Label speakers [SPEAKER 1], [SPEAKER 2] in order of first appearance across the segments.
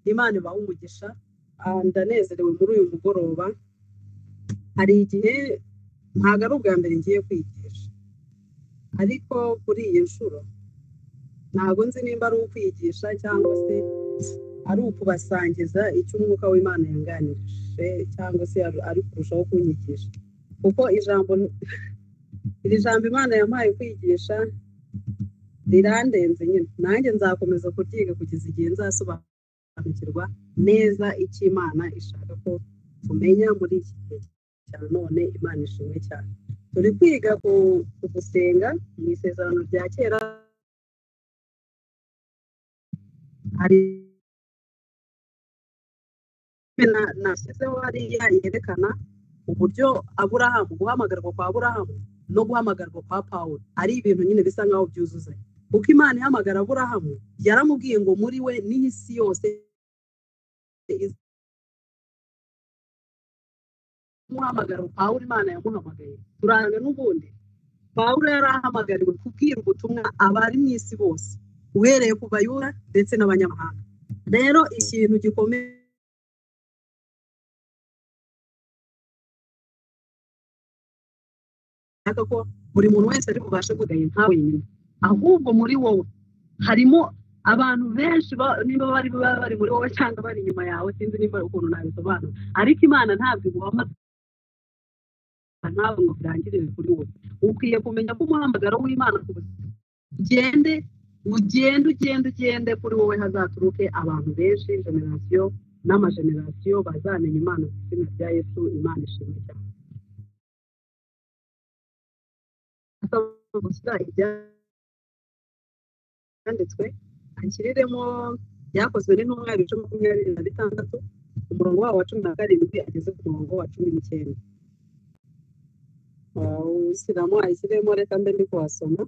[SPEAKER 1] Imana ibahe umugisha. Ndanezerewe muri uyu mugoroba. Hari igihe ntabwo ari ubwa mbere ngiye kwigisha, ariko kuri iyi nshuro ntabwo nzi nimba ari ukwigisha cyangwa se ari ukubasangiza icyo umwuka w'Imana yanganirije cyangwa se ari kurushaho kunyigisha, kuko iri jambo Imana yampaye kwigisha rirandenze nyine, nanjye nzakomeza kuryiga kugeza igihe nzasobanukirwa neza icyo Imana ishaka ko tumenya muri iki gihe cya none. Imana ishimwe cyane. Turi kwiga ku gusenga mu isezerano rya kera. Hari nashyizeho hariya yerekana uburyo Aburahamu, guhamagarwa kwa Aburahamu no guhamagarwa kwa Pawulo ari ibintu nyine bisa nkaho byuzuzanya, kuko Imana ihamagara Aburahamu yaramubwiye ngo muri we niho isi yose umuhamagaro Pawulo Imana yamuhamagaye. Turanga n'ubundi Pawulo yarahamagariwe kubwira ubutumwa abari mu isi bose, uhereye ku Bayuda ndetse n'abanyamahanga. Rero ikintu gikomeye ko buri muntu wese ari bubashe kugaya nka wenyine, ahubwo muri wowe harimo abantu benshi niba bari muri wowe cyangwa bari inyuma yawe, sinzi niba ukuntu nabisobanura, ariko Imana ntabwo iguhamagara ntabwo ngo birangirire kuri wowe. Ukwiye kumenya ko umuhamagaro w'Imana ku buzima ugende ugende ugende ugende kuri wowe hazaturuke abantu benshi, generasiyo n'amagenerasiyo bazamenya Imana mu izina rya Yesu. Imana ishimwe cyane. Gushyira ibyanditswe anshyiriremo byakozwe n'intumwa ibice 26 umurongo wawo wa 17 ageze ku murongo wa 19. Ushyiramo ayishyiremo, reka mbe ndi kuhasoma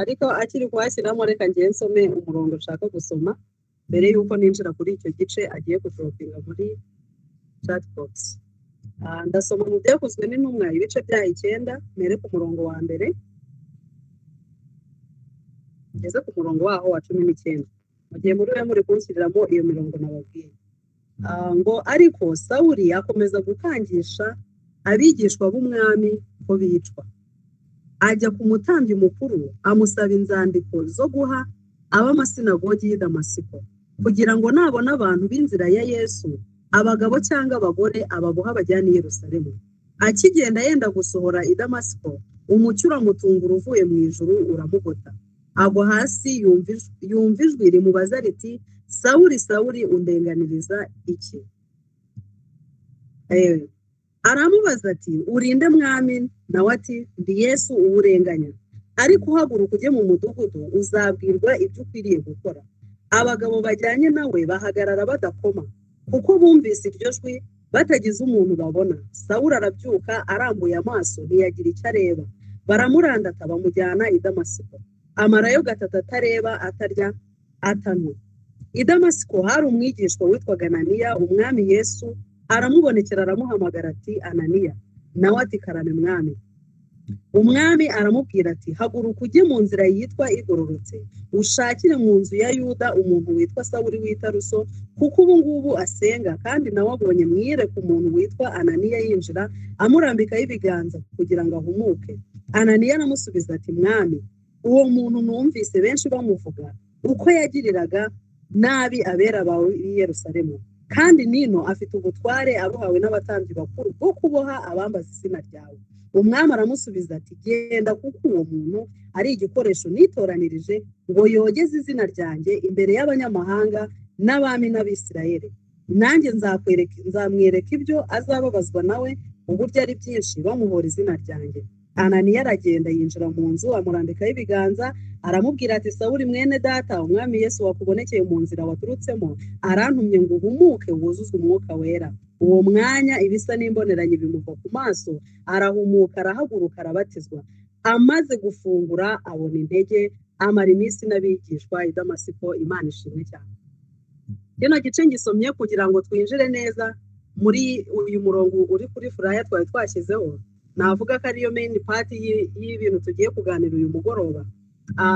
[SPEAKER 1] ariko akiri kuhashyiramo reka ngiye nsome umurongo nshaka gusoma mbere y'uko ninjira kuri icyo gice agiye kujoropinga muri chat box. Ndasoma mu byakozwe n'intumwa ibice bya 9 mbere ku murongo wa mbere ngeze ku murongo waho wa 19, mu gihe muri we muri kunshyiriramo iyo mirongo nababwiye. Ngo ariko Sawuli akomeza gukangisha abigishwa b'umwami ko bicwa, ajya ku mutambyi mukuru amusaba inzandiko zo guha ab'amasinagogi y'i Damasiko, kugira ngo nabona abantu b'inzira ya Yesu, abagabo cyangwa abagore, ababoha bajyana i Yerusalemu. Akigenda yenda gusohora i Damasiko, umucyo uramutungura uvuye mu ijuru uramugota, agwa hasi, yumva ijwi rimubaza riti: Sawuli, Sawuli, undenganiriza iki? Aramubaza ati: urinde mwami? Nawe ati: ndi Yesu uwurenganya. Ariko uhaguruka ujye mu mudugudu, uzabwirwa ibyo ukwiriye gukora. Abagabo bajyanye nawe bahagarara badakoma, kuko bumvise iryo jwi batagize umuntu babona. Sawuli arabyuka arambuye amaso ntiyagira icyo areba. Baramurandata bamujyana i Damasiko. Amarayo 3 atareba, atarya, atanywa. I Damasiko hari umwigishwa witwaga Ananiya. Umwami Yesu aramubonekera aramuhamagara ati: Ananiya. Nawe ati: karame mwami. Umwami aramubwira ati: haguruka ujye mu nzira yitwa igororotse, ushakire mu nzu ya Yuda umuntu witwa Sawuli w'i Taruso, kuko ubu ngubu asenga, kandi nawe abonye mwiyereka umuntu witwa Ananiya yinjira amurambikaho ibiganza kugira ngo ahumuke. Ananiya aramusubiza ati: mwami, uwo muntu numvise benshi bamuvuga uko yagiriraga nabi abera bawe i Yerusalemu, kandi nino afite ubutware abuhawe n'abatambyi bakuru bwo kuboha abambaza izina ryawe. Umwami aramusubiza ati: genda, kuko uwo muntu ari igikoresho nitoranirije ngo yogeze izina ryanjye imbere y'abanyamahanga n'abami n'Abisirayeli. Nanjye nzamwereka ibyo azababazwa nawe uburyo ari byinshi bamuhora izina ryanjye. Ananiya aragenda yinjira mu nzu amurambikaho ibiganza, aramubwira ati: Sawuli mwene data, umwami Yesu wakubonekeye mu nzira waturutsemo arantumye ngo uhumuke wuzuzwe umwuka wera. Uwo mwanya ibisa n'imboneranye bimuva ku maso, arahumuka, arahaguruka, arabatizwa. Amaze gufungura abona intege, amara iminsi n'abigishwa i Damasiko. Imana ishimwe cyane. Kino gice ngisomye kugira ngo twinjire neza muri uyu murongo uri kuri furaya twari twashyizeho. Navuga ko ariyo main part y'ibintu tugiye kuganira uyu mugoroba.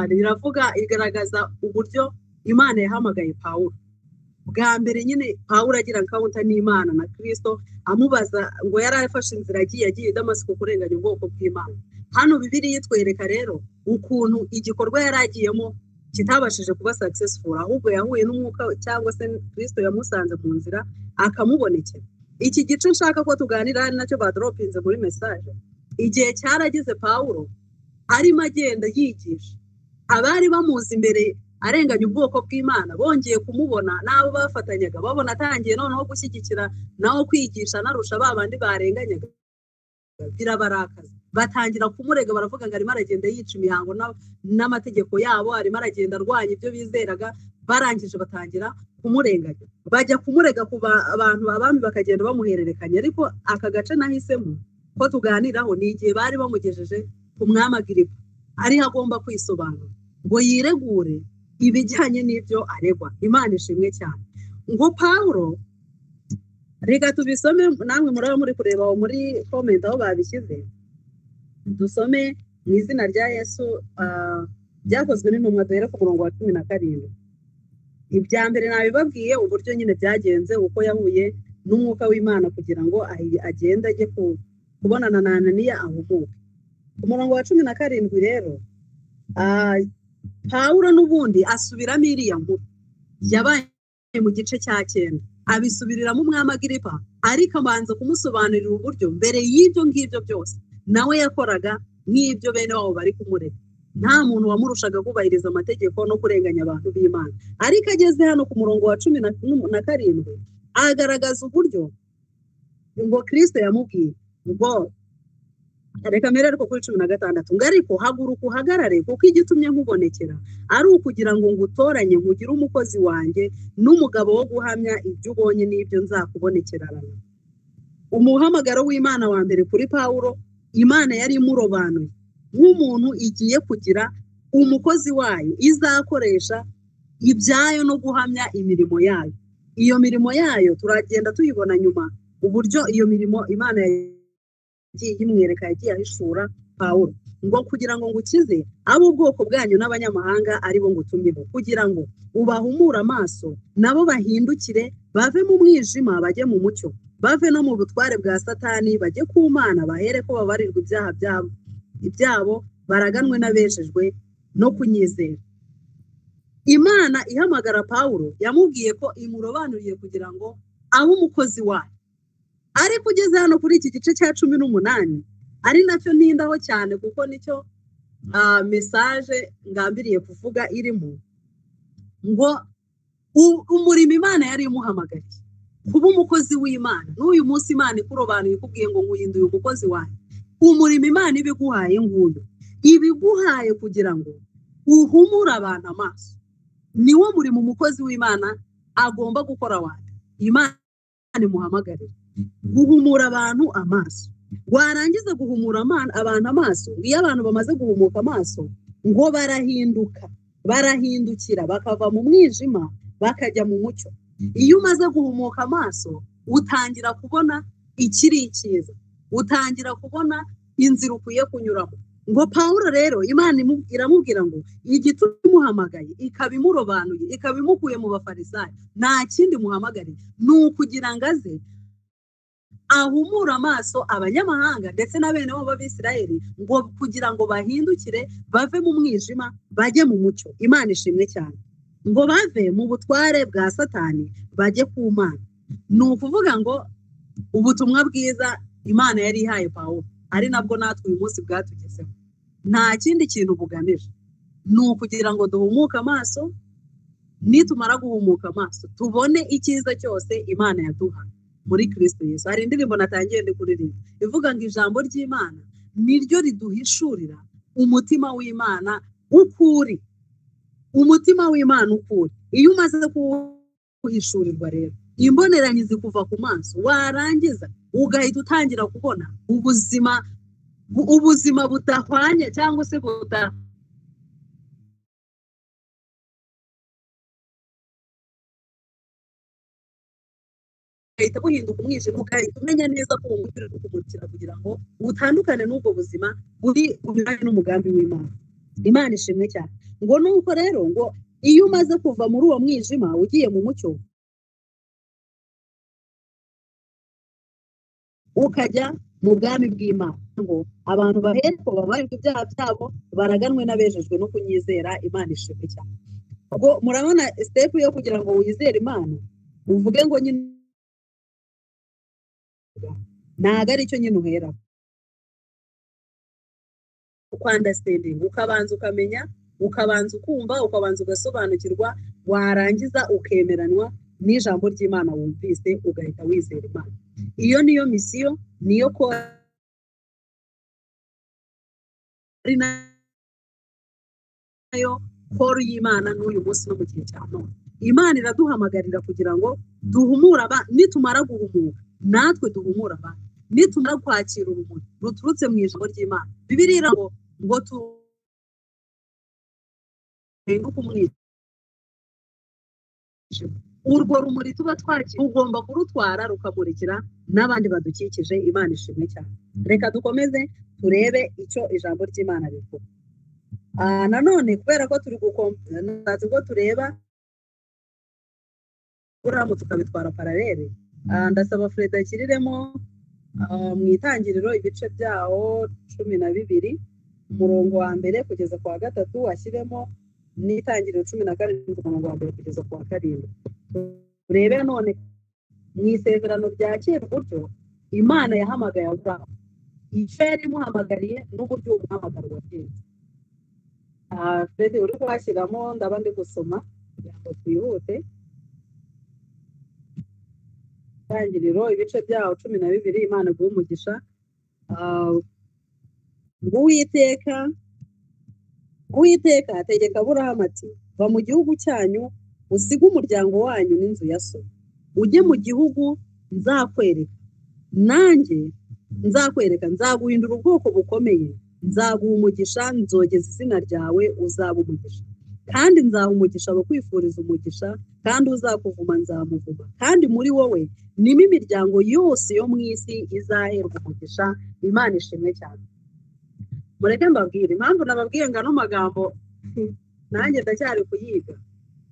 [SPEAKER 1] Riravuga, igaragaza uburyo Imana yahamagaye Pawulo bwa mbere. Nyine Pawulo agira encounter n'Imana na Kristo, amubaza ngo yari afashe inzira agiye i Damasiko kurenganya ubwoko bw'Imana. Hano Bibiliya itwereka rero ukuntu igikorwa yari agiyemo kitabashije kuba successful, ahubwo yahuye n'umwuka cyangwa se Kristo yamusanze mu nzira akamubonekera. Iki gice nshaka ko tuganira ari nacyo badoropinze muri message. Igihe cyarageze Pawulo arimo agenda yigisha, abari bamuzi imbere arenganya ubwoko bw'Imana bongeye kumubona, n'abo bafatanyaga babona atangiye noneho gushyigikira naho kwigisha narusha ba bandi barenganyaga, birabarakaza, batangira kumurega, baravuga ngo arimo aragenda yica imihango n'amategeko yabo, arimo aragenda arwanya ibyo bizeraga. Barangije batangira kumurenganya, bajya kumurega ku bantu, abami bakagenda bamuhererekanya. Ariko aka gace nahisemo ko tuganiraho ni igihe bari bamugejeje ku mwami Agiripa, ariho agomba kwisobanura ngo yiregure ibijyanye n'ibyo aregwa. Imana ishimwe cyane. Ngo Pawulo, reka tubisome, namwe muraba muri kureba aho muri comment aho babishyize, dusome mu izina rya Yesu. Byakozwe n'intumwa, duhere ku murongo wa 17. Ibya mbere nabibabwiye uburyo nyine byagenze, uko yahuye n'umwuka w'Imana kugira ngo agende ajye kubonana na Ananiya ahumuke. Ku murongo wa 17 rero, Pawulo n'ubundi asubiramo iriya nkuru yabaye mu gice cya 9, abisubiriramo umwami Agiripa, ariko abanza kumusobanurira uburyo mbere y'ibyo ngibyo byose nawe yakoraga nk'ibyo bene wabo bari kumurega. Nta muntu wamurushaga kubahiriza amategeko no kurenganya abantu b'Imana. Ariko ageze hano ku murongo wa 17 agaragaza uburyo ngo Kristo yamubwiye ngo, reka mbere ariko kuri 16, ngo ariko haguruka uhagarare, kuko igitumye nkubonekera ari ukugira ngo ngutoranye nkugire umukozi wanjye n'umugabo wo guhamya ibyo ubonye n'ibyo nzakubonekerana. Umuhamagaro w'Imana wa mbere kuri Pawulo, Imana yari imurobanuye nk'umuntu igiye kugira umukozi wayo izakoresha ibyayo no guhamya imirimo yayo. Iyo mirimo yayo turagenda tuyibona nyuma, uburyo iyo mirimo Imana yagiye imwereka, yagiye ahishura Pawulo, ngo kugira ngo ngukize ab'ubwoko bwanyu n'abanyamahanga ari bo ngutumyeho, kugira ngo ubahumure amaso nabo bahindukire bave mu mwijima bajye mu mucyo, bave no mu butware bwa Satani bajye ku Mana, bahere ko babarirwa ibyaha byabo baraganwe n'abejejwe no kunyizera. Imana ihamagara Pawulo yamubwiye ko imurobanuriye kugira ngo abe umukozi wayo. Ariko ugeze hano kuri iki gice cya 18, ari nacyo ntindaho cyane kuko nicyo message ngambiriye kuvuga irimo, ngo umurimo Imana yari imuhamagariye kuba umukozi w'Imana. N'uyu munsi Imana ikurobanuye ikubwiye ngo nguhinduye umukozi wayo. Umurimo Imana ibiguhaye nguyu, ibiguhaye kugira ngo uhumure abantu amaso. Niwo murimo umukozi w'Imana agomba gukora wayo. Imana imuhamagarira guhumura abantu amaso. Warangiza guhumura abantu amaso, iyo abantu bamaze guhumuka amaso ngo barahinduka, barahindukira bakava mu mwijima bakajya mu mucyo. Iyo umaze guhumuka amaso utangira kubona ikiri icyiza, utangira kubona inzira ukwiye kunyuramo. Ngo Pawulo rero Imana iramubwira ngo igituma imuhamagaye ikaba imurobanuye ikaba imukuye mu bafarisayo, nta kindi muhamagariye ni ukugira ngo aze ahumure amaso abanyamahanga ndetse na bene wabo b'Abisirayeli, ngo kugira ngo bahindukire bave mu mwijima bajye mu mucyo. Imana ishimwe cyane. Ngo bave mu butware bwa Satani bajye ku Mana. Ni ukuvuga ngo ubutumwa bwiza Imana yari ihaye Pawulo ari nabwo natwe uyu munsi bwatugezeho, nta kindi kintu bugamije, ni ukugira ngo duhumuke amaso. Nitumara guhumuka amaso tubone icyiza cyose Imana yaduha muri Kristo Yesu. Hari indirimbo natangiye ndi kuririmba ivuga ngo ijambo ry'Imana niryo riduhishurira umutima w'Imana ukuri, umutima w'Imana ukuri. Iyo umaze kuhishurirwa rero imboneranyi zikuva ku maso, warangiza ugahita utangira kubona ubuzima budahwanye cyangwa se ugahita buhinduka umwijima, ugahita umenya neza ko uwo mucyo uri kukumurikira kugira ngo utandukane n'ubwo buzima buri bunyuranye n'umugambi w'Imana. Imana ishimwe cyane. Ngo nuko rero ngo iyo umaze kuva muri uwo mwijima ugiye mu mucyo, ukajya mu bwami bw'Imana, ngo abantu bahereko babarirwa ibyaha byabo baraganwe n'abejejwe no kunyizera. Imana ishimwe cyane. Ubwo murabona step yo kugira ngo wizere Imana, uvuge ngo nyine ntago ari cyo nyine uhera understanding, ukabanza ukamenya, ukabanza ukumva, ukabanza ugasobanukirwa, warangiza ukemeranwa n'ijambo ry'Imana wumvise, ugahita wizera Imana. Iyo niyo misiyo, niyo ko ari nayo koro y'Imana n'uyu munsi no mu gihe cya none. Imana iraduhamagarira kugira ngo duhumure abandi, nitumara guhumuka natwe duhumure abandi, nitumara kwakira urumuri ruturutse mu ijambo ry'Imana. Bibiliya ngo ngo tuhinduke umwijima. Urwo rumuri tuba twakira ugomba kurutwara rukamurikira n'abandi badukikije. Imana ishimwe cyane. Reka dukomeze turebe icyo ijambo ry'Imana rivuga. Nanone kubera ko turi gukomeza ubwo tureba Aburahamu tukabitwara paralele, ndasaba Fred ashyiriremo mu itangiriro ibice byawo 12 umurongo wa 1 kugeza ku wa 3, ashyiremo n'itangiriro 17 umurongo wa 1 kugeza ku wa 7. Turebe none mu isezerano rya kera uburyo Imana yahamagaye Aburahamu, icyo yari imuhamagariye n'uburyo umuhamagaro wagenze. Fred uri kuhashyiramo, ndaba ndi gusoma kugira ngo twihute. Itangiriro ibice byawo 12. Imana iguhe umugisha. Uwiteka ategeka Aburahamu ati va mu gihugu cyanyu, usige umuryango wanyu n'inzu ya so, ujye mu gihugu nzakwereka, nanjye nzakwereka, nzaguhindura ubwoko bukomeye, nzaguha umugisha, nzogeza izina ryawe, uzaba umugisha, kandi nzaha umugisha abakwifuriza umugisha, kandi uzakuvuma nzamuvuma, kandi muri wowe nimo imiryango yose yo mu isi izaherwa umugisha. Imana ishimwe cyane. Mureke mbabwire impamvu nababwiye ngo ano magambo nanjye ndacyari kuyiga,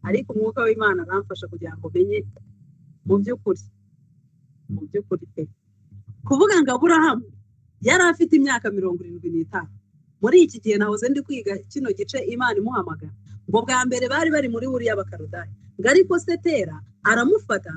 [SPEAKER 1] ariko umwuka w'Imana aramfasha kugira ngo menye mu by'ukuri, mu by'ukuri pe. Kuvuga ngo Aburahamu yari afite imyaka 75 muri iki gihe nahoze ndi kwiga kino gice Imana imuhamagara, ngo bwa mbere bari bari muri Uriya Bakaludaya, ngo ariko Setera aramufata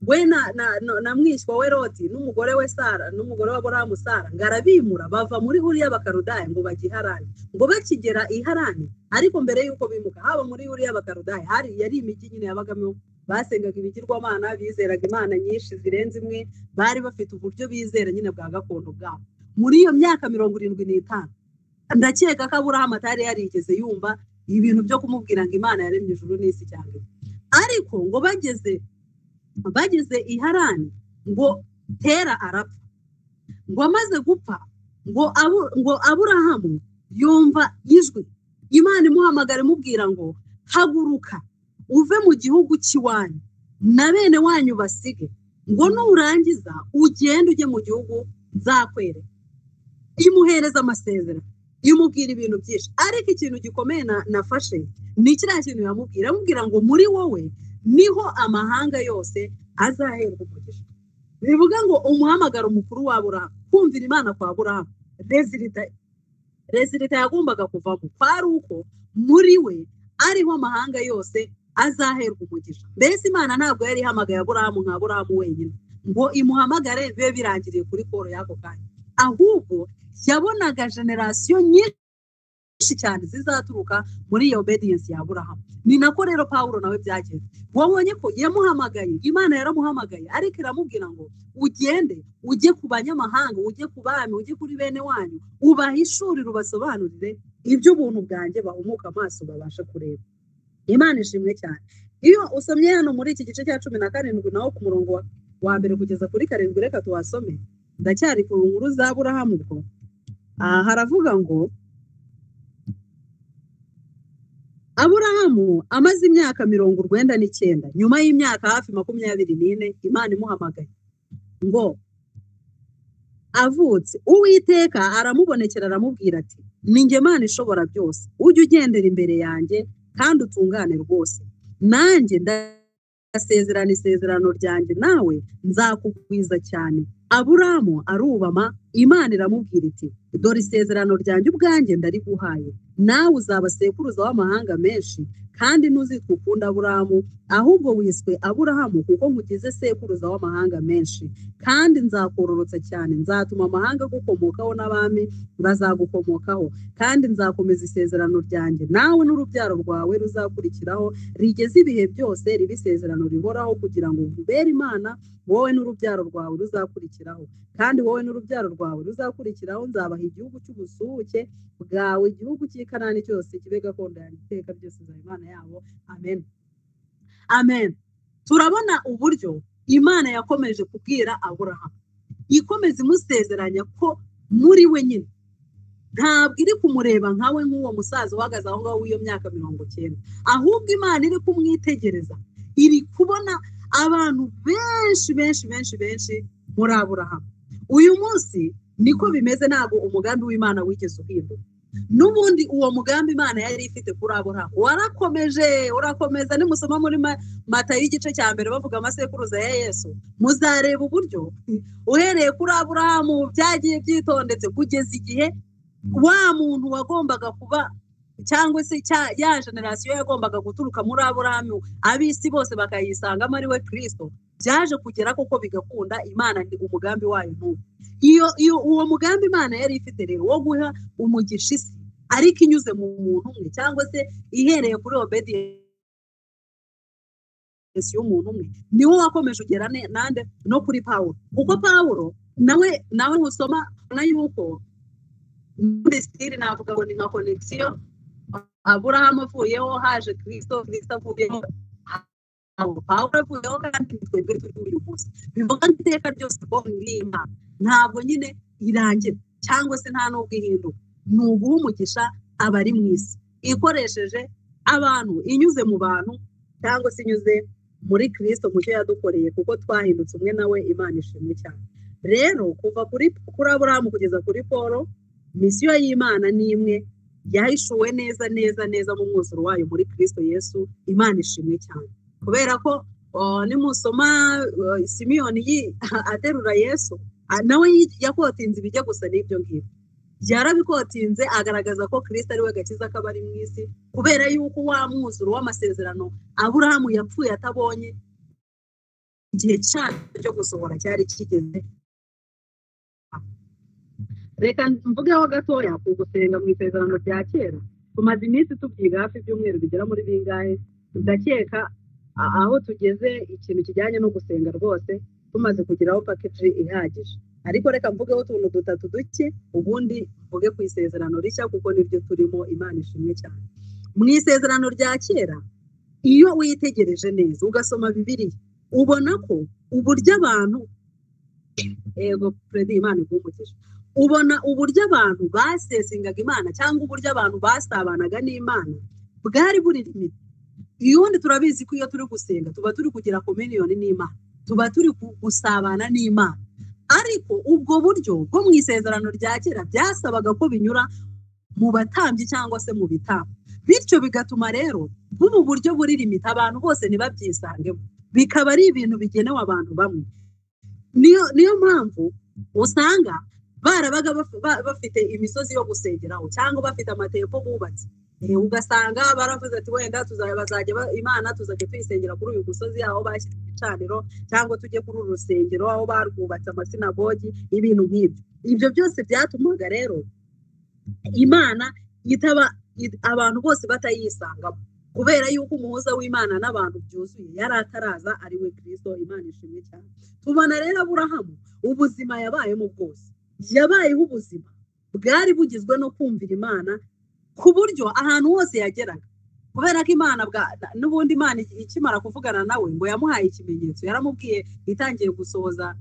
[SPEAKER 1] we na mwishywa we Loti n'umugore we Sara n'umugore wa Aburahamu Sara, ngo arabimura bava muri Uriya Bakaludaya ngo bajye i Harani. Ngo bakigera i Harani, ariko mbere y'uko bimuka haba muri Uriya Bakaludaya hari yari imijyi nyine yabagamo, basengaga ibigirwamana, bizeraga imana nyinshi zirenze imwe, bari bafite uburyo bizera nyine bwa gakondo bwabo. Muri iyo myaka 75 ndakeka ko Aburahamu atari yarigeze yumva ibintu byo kumubwira ngo Imana yaremye ijuru n'isi cyane. Ariko ngo bageze i Harani, ngo Tera arapfa. Ngo amaze gupfa, ngo Aburahamu yumva ijwi Imana imuhamagara imubwira ngo haguruka uve mu gihugu cy'iwanyu na bene wanyu basige, ngo nurangiza ugende ujye mu gihugu nzakwereka. Imuhereza amasezerano, imubwira ibintu byinshi, ariko ikintu gikomeye nafashe ni kiriya kintu yamubwira, amubwira ngo muri wowe niho amahanga yose azaherwa umugisha. Bivuga ngo umuhamagaro mukuru wa Aburahamu, kumvira Imana kwa Aburahamu, rezilita yagombaga kuvamo kwari uko muri we ariho amahanga yose azaherwa umugisha. Mbese Imana ntabwo yari ihamagaye Aburahamu nka Aburahamu wenyine ngo imuhamagare bibe birangiriye kuri koro y'ako kanya, ahubwo yabonaga generasiyo nyinshi cyane zizaturuka muri iyo obedience ya Aburahamu. Ni nako rero Pawulo nawe byagenze. Wabonye ko yamuhamagaye, Imana yaramuhamagaye, ariko iramubwira ngo ugende ujye ku banyamahanga, ujye ku bami, ujye kuri bene wanyu, ubahishurire, ubasobanurire iby'ubuntu bwanjye, bahumuka amaso babashe kureba. Imana ishimwe cyane. Iyo usomye hano muri iki gice cya 17 naho ku murongo wa 1 kugeza kuri 7, reka tuwasome, ndacyari ku nkuru za Aburahamu ubwo. Haravuga ngo Aburahamu amaze imyaka 99, nyuma y'imyaka hafi 24 Imana imuhamagaye, ngo Avutse, Uwiteka aramubonekera aramubwira ati: "Ni njye Mana ishobora byose, ujye ugendera imbere yanjye kandi utungane rwose. Nanjye ndasezerana isezerano ryanjye nawe, nzakugwiza cyane." Aburamu arubama, Imana iramubwira iti: "Dore isezerano ryanjye ubwanjye ndariguhaye, nawe uzaba sekuruza w'amahanga menshi, kandi ntuzitwa ukundi Aburamu, ahubwo wiswe Aburahamu, kuko nkugize sekuruza w'amahanga menshi, kandi nzakororotsa cyane, nzatuma amahanga agukomokaho n'abami bazagukomokaho, kandi nzakomeza isezerano ryanjye nawe n'urubyaro rwawe ruzakurikiraho, rigeze ibihe byose, ribe isezerano rihoraho, kugira ngo nkubere Imana, wowe n'urubyaro rwawe ruzakurikiraho. Kandi wowe n'urubyaro rwawe ruzakurikiraho nzabaha igihugu cy'ubusuhuke bwawe, igihugu cy'i Kanani cyose kibe gakondo yanjye iteka ryose, nzaba Imana yabo." Amen, amen. Turabona uburyo Imana yakomeje kubwira Aburahamu, ikomeza imusezeranya ko muri we nyine ntabwo iri kumureba nkawe, nk'uwo musaza uhagaze aho ngaho w'iyo myaka 90, ahubwo Imana iri kumwitegereza, iri kubona abantu benshi benshi benshi benshi muri Aburahamu. Uyu munsi niko bimeze, ntabwo umugambi w'Imana wigeze uhinduka. N'ubundi uwo mugambi Imana yari ifite kuri Aburahamu warakomeje, urakomeza. Nimusoma muri Matayo igice cya 1 bavuga amasekuruza ya Yesu, muzareba uburyo uhereye kuri Aburahamu byagiye byitondetse kugeza igihe wa muntu wagombaga kuba, cyangwa se ya generasiyo yagombaga guturuka muri Aburahamu, ab'isi bose bakayisangamo, ari we Kristo, byaje kugera koko bigakunda. Imana ni umugambi wayo n'ubu. Iyo uwo mugambi Imana yari ifite rero wo guha umugisha isi, ariko inyuze mu muntu umwe, cyangwa se ihereye kuri obedience y'umuntu umwe, niwo wakomeje ugera nande no kuri Pawulo, kuko Pawulo nawe nusoma na yuko muri stili navuga ngo ni nka connection. Aburahamu avuyeho haje Kristo, Kristo avuyeho Pawulo avuyeho, kandi twebwe turi uyu munsi. Bivuga iteka ryose ko ni Imana ntabwo nyine irangira, cyangwa se nta n'ubwo ihinduka, ni uguha umugisha abari mu isi ikoresheje abantu, inyuze mu bantu, cyangwa se inyuze muri Kristo mu cyo yadukoreye, kuko twahindutse umwe nawe. Imana ishimwe cyane. Rero kuva kuri Aburahamu kugeza kuri Paul, misiyo y'Imana ni imwe, yahishuwe neza neza neza mu mwuzuro wayo muri Kristo Yesu. Imana ishimwe cyane, kubera ko nimusoma Simiyoni aterura Yesu, nawe yakotinze ibijya gusa n'ibyo ngibyo, yarabikotinze agaragaza ko Kristo ari we gakiza k'abari mu isi, kubera yuko wa mwuzuro w'amasezerano Aburahamu yapfuye atabonye, igihe cyayo cyo gusohora cyari kigeze. Reka mvugeho gatoya ku gusenga mu isezerano rya kera. Tumaze iminsi tubyiga hafi ibyumweru bigera muri bingahe, ndakeka aho tugeze ikintu kijyanye no gusenga rwose tumaze kugeraho package ihagije. Ariko reka mvugeho utuntu dutatu duke, ubundi mvuge ku isezerano rishya, kuko nibyo turimo. Imana ishimwe cyane. Mu isezerano rya kera, iyo witegereje neza ugasoma Bibiliya, ubona ko uburyo abantu, ego Fredy, Imana iguhe, ubona uburyo abantu basesingaga Imana, cyangwa uburyo abantu basabanaga n'Imana bwari buri limité. Ubundi turabizi ko iyo turi gusenga tuba turi kugira communion n'Imana, tuba turi gusabana n'Imana. Ariko ubwo buryo bwo mu isezerano rya kera byasabaga ko binyura mu batambyi cyangwa se mu bitambo, bityo bigatuma rero bubu buryo buri limité, abantu bose ntibabyisangemo, bikaba ari ibintu bigenewe abantu bamwe. Niyo mpamvu usanga barabaga bafite imisozi yo gusengeraho, cyangwa bafite amatempo bubatse. Ugasanga baravuze ati wenda bazajya Imana tuzajya tuyisengera kuri uyu musozi aho bashyize igicaniro, cyangwa tujye kuri uru rusengero aho barwubatse amasinagogi, ibintu nk'ibyo. Ibyo byose byatumaga rero Imana itaba abantu bose batayisangamo, kubera yuko umuhuza w'Imana n'abantu byuzuye yari ataraza, ari we Kristo. Imana ishimwe cyane. Tubona rero Aburahamu ubuzima yabayemo bwose, yabayeho ubuzima bwari bugizwe no kumvira Imana, ku buryo ahantu hose yageraga, kubera ko Imana n'ubundi Imana ikimara kuvugana nawe ngo yamuhaye ikimenyetso, yaramubwiye itangiye gusohoza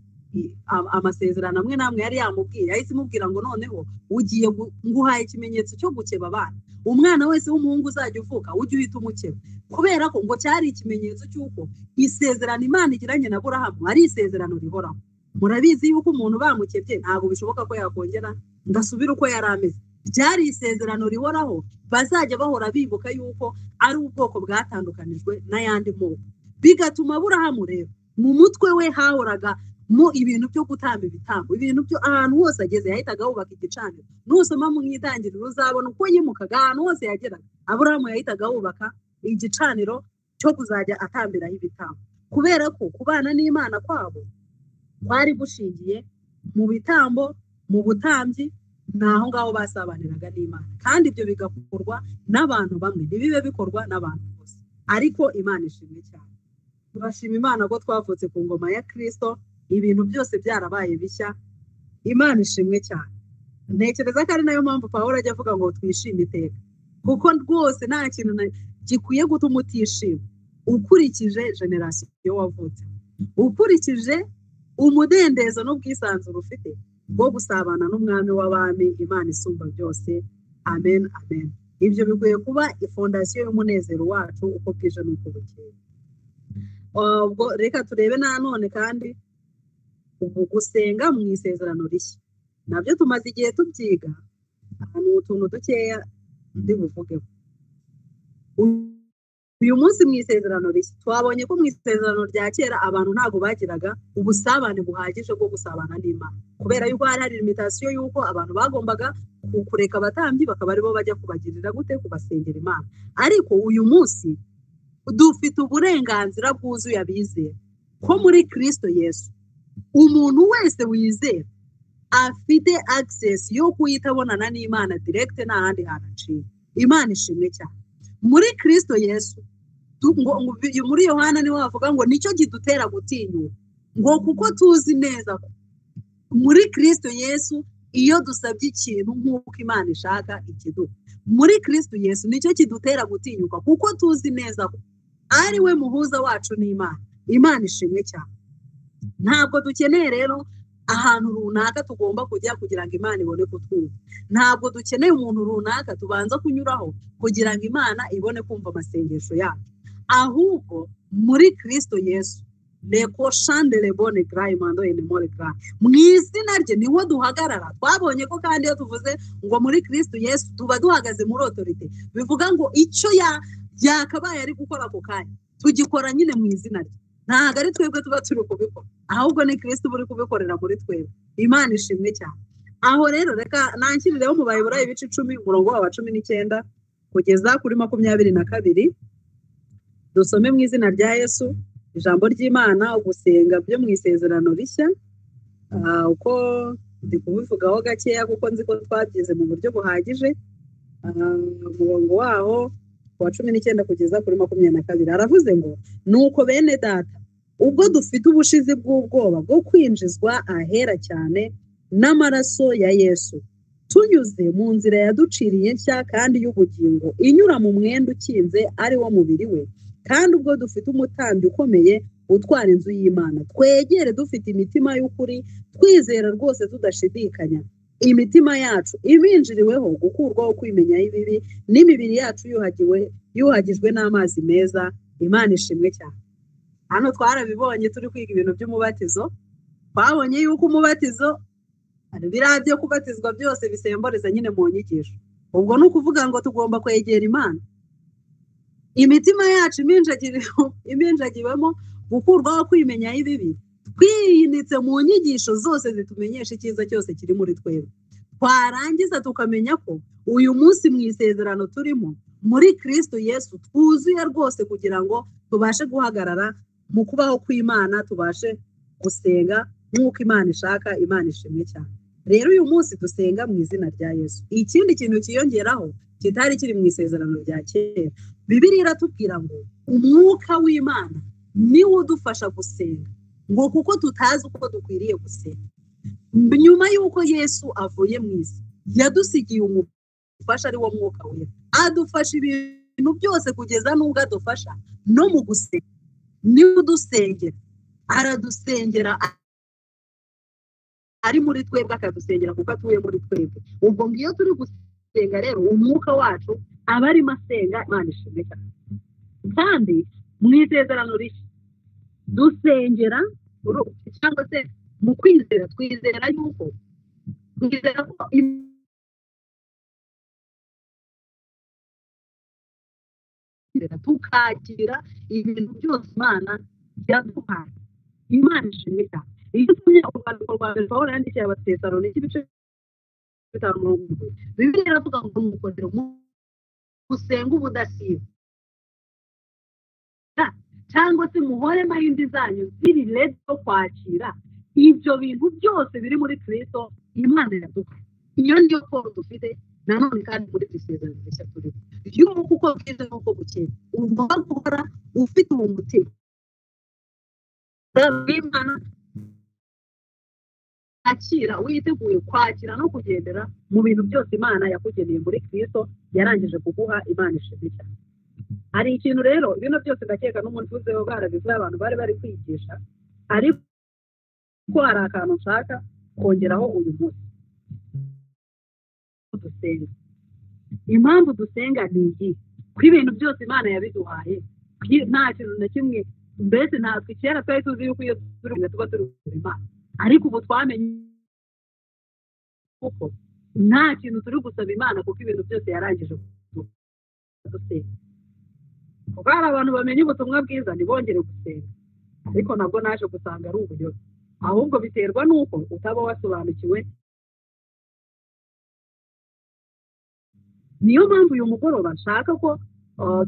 [SPEAKER 1] amasezerano amwe n'amwe yari yamubwiye, yahise imubwira ngo noneho ugiye nguhaye ikimenyetso cyo gukeba abana, umwana wese w'umuhungu uzajya uvuka ujye uhita umukeba, kubera ko ngo cyari ikimenyetso cy'uko isezerano Imana igiranye na Aburahamu ari isezerano rihoraho. Murabizi yuko umuntu bamukebye ntabwo bishoboka ko yakongera ngo asubire uko yari ameze. Byari isezerano rihoraho, bazajya bahora bibuka yuko ari ubwoko bwatandukanijwe n'ayandi moko. Bigatuma Aburahamu rero mu mutwe we hahoraga mu ibintu byo gutamba ibitambo, ibintu byo ahantu hose ageze yahitaga yubaka igicaniro. Nusoma mu itangiriro uzabona uko yimukaga ahantu hose yageraga, Aburahamu yahitaga yubaka igicaniro cyo kuzajya atambiraho ibitambo, kubera ko kubana n'Imana kwabo kwari gushingiye mu bitambo, mu butambyi, naho ngaho basabaniraga n'Imana. Kandi ibyo bigakorwa n'abantu bamwe, ntibibe bikorwa n'abantu bose. Ariko Imana ishimwe cyane. Turashima Imana ko twavutse ku ngoma ya Kristo, ibintu byose byarabaye bishya. Imana ishimwe cyane. Ntekereza ko ari nayo mpamvu Pawulo ajya avuga ngo twishime iteka, kuko rwose nta kintu gikwiye gutuma utishima ukurikije generasiyo wavutse, ukurikije umudendezo n'ubwisanzure ufite bwo gusabana n'umwami w'abami, Imana isumba byose. Amen, amen. Ibyo bikwiye kuba ifondasiyo y'umunezero wacu uko bwije n'uko bukeye. Ubwo reka turebe nanone kandi ubu gusenga mu isezerano rishya, nabyo tumaze igihe tubyiga. Ni utuntu dukeya ndi buvugeho uyu munsi. Mu isezerano rishya twabonye ko mu isezerano rya kera abantu ntabwo bagiraga ubusabane buhagije bwo gusabana n'Imana, kubera yuko hari hari limitation y'uko abantu bagombaga kureka abatambyi bakaba aribo bajya kubagirira gute, kubasengera Imana. Ariko uyu munsi dufite uburenganzira bwuzuye abizera ko muri Kristo Yesu umuntu wese wizera afite access yo kuhita abonana n'Imana direct, nta handi hantu aciye. Imana ishimwe cyane. Muri Kristo Yesu, muri Yohana niho bavuga ngo nicyo kidutera gutinyuka, ngo kuko tuzi neza ko muri Kristo Yesu iyo dusabye ikintu nk'uko Imana ishaka ikiduha. Muri Kristo Yesu nicyo kidutera gutinyuka, kuko tuzi neza ko ari we muhuza wacu n'Imana. Imana ishimwe cyane. Ntabwo dukeneye rero ahantu runaka tugomba kujya kugira ngo Imana ibone kutwumva. Ntabwo dukeneye umuntu runaka tubanza kunyuraho kugira ngo Imana ibone kumva amasengesho yacu. Ahubwo muri Kristo Yesu, leko shandele bone grayi mando enemore grayi, mu izina rye niho duhagarara. Twabonye ko kandi iyo tuvuze ngo muri Kristo Yesu tuba duhagaze muri autorité, bivuga ngo icyo yakabaye ari gukora ako kanya tugikora nyine mu izina rye. Ntabwo ari twebwe tuba turi kubikora, ahubwo ni Kristo uri kubikorera muri twebwe. Imana ishimwe cyane. Aho rero reka nankirireho mu Baheburayo ibice 10 umurongo wa 19 kugeza kuri 22, dusome mu izina rya Yesu ijambo ry'Imana, gusenga byo mu isezerano rishya. Uko ndi kubivugaho gakeya kuko nzi ko twabyize mu buryo buhagije. Umurongo waho wa 19 kugeza kuri 22 aravuze ngo nuko bene data, ubwo dufite ubushizi bw'ubwoba bwo kwinjizwa ahera cyane n'amaraso ya Yesu, tunyuze mu nzira yaduciriye nshya kandi y'ubugingo, inyura mu mwenda ukinze ari wo mubiri we, kandi ubwo dufite umutambyi ukomeye utwara inzu y'Imana, twegere dufite imitima y'ukuri, twizera rwose tudashidikanya, imitima yacu ibinjiriweho gukurwaho kwimenya ibibi, n'imibiri yacu yuhagijwe n'amazi meza. Imana ishimwe cyane. Hano twarabibonye turi kwiga ibintu by'umubatizo, twabonye yuko umubatizo biriya byo kubatizwa byose bisemboreza nyine mu nyigisho. Ubwo ni ukuvuga ngo tugomba kwegera Imana, imitima yacu iminjagiwemo gukurwaho kwimenya ibibi, twiyinitse mu nyigisho zose zitumenyesha icyiza cyose kiri muri twebwe. Twarangiza tukamenya ko uyu munsi mu isezerano turimo muri Kristo Yesu twuzuye rwose, kugira ngo tubashe guhagarara mu kubaho kw'Imana, tubashe gusenga nk'uko Imana ishaka. Imana ishimwe cyane. Rero uyu munsi dusenga mu izina rya Yesu. Ikindi kintu cyiyongeraho kitari kiri mu isezerano rya kera, Bibiliya iratubwira ngo umwuka w'Imana niwo udufasha gusenga, ngo kuko tutazi uko dukwiriye gusenga. Nyuma y'uko Yesu avuye mu isi, yadusigiye umufasha ari wo mwuka wera, adufasha ibintu byose kugeza n'ubwo adufasha no mu gusenga. Niwe udusengera, aradusengera ari muri twebwe, akadusengera kuko atuye muri twebwe. Ubwo ngiyo turi gusenga rero umwuka wacu aba arimo asenga. Imana ishimwe cyane. Kandi mu isezerano rishya dusengera, cyangwa se Mu kwizera twizera yuko twizera ko tukakira ibintu byose Imana yaduhaye. Imana ishimwe cyane. Iyo usomye urwandiko rwa mbere Pawulo yandikiye Abatesalonike ibice 5:7, Bibiliya iravuga ngo nuko rero musenge ubudasiba, cyangwa se muhore mayindi zanyu ziri ready yo kwakira ibyo bintu byose biri muri Kristo Imana yaduha. Iyo niyo koro dufite nanone kandi muri iri sezerano rishya turimo, y'uko uko bwije n'uko bukeye ugomba guhora ufite uwo mutima w'Imana akira, witeguye kwakira no kugendera mu bintu byose Imana yakugeneye muri Kristo yarangije kuguha. Imana ishimwe cyane. Hari ikintu rero bino byose ndakeka n'umuntu uvuzeho barabivuze, abantu bari bari kwigisha, ariko hari akantu nshaka kongeraho uyu munsi. Dusenga, impamvu dusenga ni iyi: ko ibintu byose Imana yabiduhaye, nta kintu na kimwe mbese natwe kera twari tuzi yuko iyo turi tuba turi gusaba Imana, ariko ubu twamenye kuko nta kintu turi gusaba Imana, kuko ibintu byose yarangije dusenga. Kuko hari abantu bamenya ubutumwa bwiza ntibongere gusenga, ariko nabwo naje gusanga ari ubuyobe, ahubwo biterwa n'uko utaba wasobanukiwe. Niyo mpamvu uyu mugoroba nshaka ko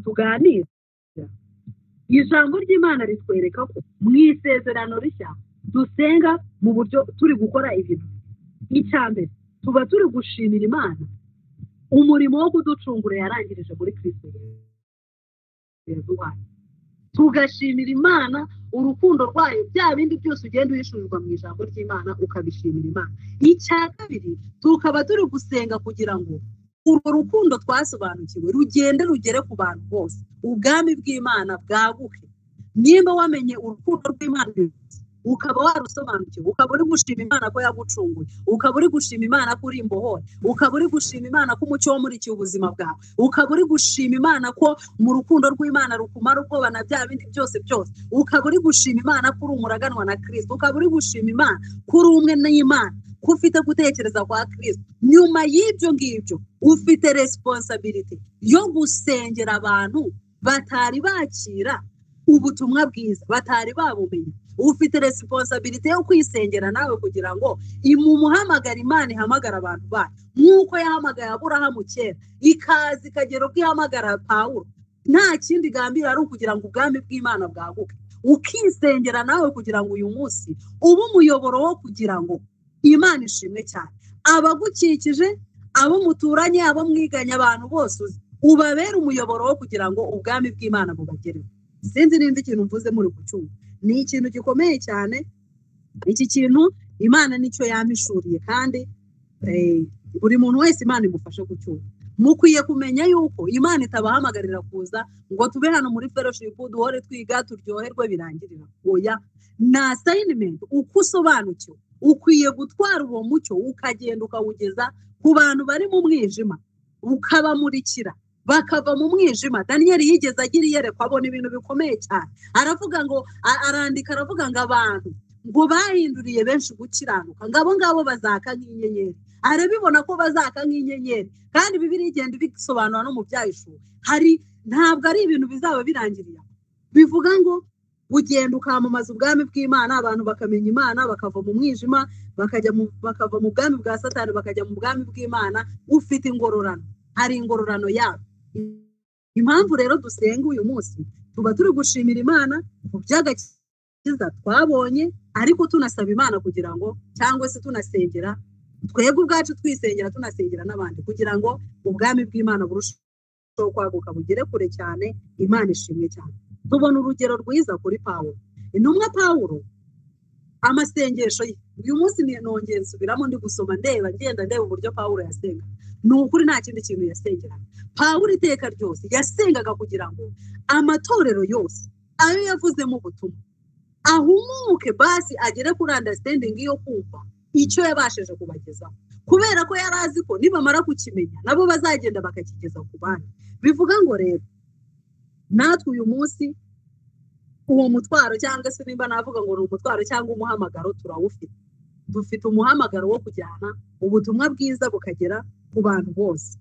[SPEAKER 1] tuganira. Ijambo ry'Imana ritwereka ko mu isezerano rishya dusenga mu buryo turi gukora ibintu. Icya mbere, tuba turi gushimira Imana umurimo wo kuducungura yarangirije muri Kristo yaduhaye. Tugashimira Imana urukundo rwayo, bya bindi byose ugenda uhishurirwa mu ijambo ry'Imana ukabishimira Imana. Icya kabiri, tukaba turi gusenga kugira ngo urwo rukundo twasobanukiwe rugende rugere ku bantu bose, ubwami bw'Imana bwaguke. Nimba wamenye urukundo rw'Imana ukaba warusobanukiwe, ukaba uri gushima Imana ko yagucunguye, ukaba uri gushima Imana ko uri imbohore, ukaba uri gushima Imana ko umucyo wamurikiye ubuzima bwawe, ukaba uri gushima Imana ko mu rukundo rw'Imana rukumara ubwoba na bya bindi byose byose, ukaba uri gushima Imana ko uri umuraganwa na Kristo, ukaba uri gushima Imana ko uri umwe n'Imana, ko ufite gutekereza kwa Kristo. Nyuma y'ibyo ngibyo ufite responsibility yo gusengera abantu batari bakira ubutumwa bwiza, batari babumenya. Ufite responsibility yo kwisengera nawe kugira ngo imumuhamagara Imana ihamagara abantu bayo, nk'uko yahamagaye Aburahamu kera, ikaza ikagera ubwo ihamagara Pawulo. Nta kindi gambira ari ukugira ngo ubwami bw'Imana bwaguke. Ukisengera nawe kugira ngo uyu munsi ube umuyoboro wo kugira ngo Imana ishimwe cyane. Abagukikije, abo muturanye, abo mwiganye, abantu bose uzi, ubabere umuyoboro wo kugira ngo ubwami bw'Imana bubagereho. Sinzi nimba ikintu mvuze muri kucyumva. Ni ikintu gikomeye cyane. Iki kintu Imana nicyo yampishuriye, kandi buri muntu wese Imana imufashe kucyumva. Mukwiye kumenya yuko Imana itabahamagarira kuza ngo tube hano muri fellowship duhore twiga turyoherwe birangirira. Oya, ni assignment. Uko usobanukiwe ukwiye gutwara uwo mucyo ukagenda ukawugeza ku bantu bari mu mwijima, ukabamurikira bakava mu mwijima. Daniel yigeze agira iyerekwa abona ibintu bikomeye cyane, aravuga ngo, arandika aravuga ngo abantu ngo bahinduriye benshi gukiranuka, ngo abo ngabo bazaka nk'inyenyeri. Arabibona ko bazaka nk'inyenyeri, kandi Bibiliya igenda ibisobanura no mu byahishuwe. Hari ntabwo ari ibintu bizaba birangiriye, bivuga ngo ugenda ukamamaza ubwami bw'Imana, abantu bakamenya Imana, bakava mu mwijima bakajya bakava mu bwami bwa Satani bakajya mu bwami bw'Imana. Ufite ingororano, hari ingororano yabo. Impamvu rero dusenga uyu munsi, tuba turi gushimira Imana ku by'agakiza twabonye, ariko tunasaba Imana kugira ngo, cyangwa se tunasengera twebwe ubwacu, twisengera tunasengera n'abandi kugira ngo ubwami bw'Imana burusheho kwaguka bugere kure cyane. Imana ishimwe cyane. Tubona urugero rwiza kuri Pawulo. Intumwa Pawulo, amasengesho ye uyu munsi nongeye nsubiramo ndi gusoma ndeba ngenda ndeba uburyo Pawulo yasenga. Ni ukuri nta kindi kintu yasengeraga. Pawulo iteka ryose yasengaga kugira ngo amatorero yose ayo yavuzemo ubutumwa ahumuke, basi agere kuri understanding yo kumva icyo yabashije kubagezaho, kubera ko yari azi ko nibamara kukimenya nabo bazagenda bakakigeza ku bandi. Bivuga ngo rero natwe uyu munsi uwo mutwaro, cyangwa se nimba navuga ngo ni umutwaro cyangwa umuhamagaro, turawufite. Dufite umuhamagaro wo kujyana ubutumwa bwiza bukagera ku bantu bose.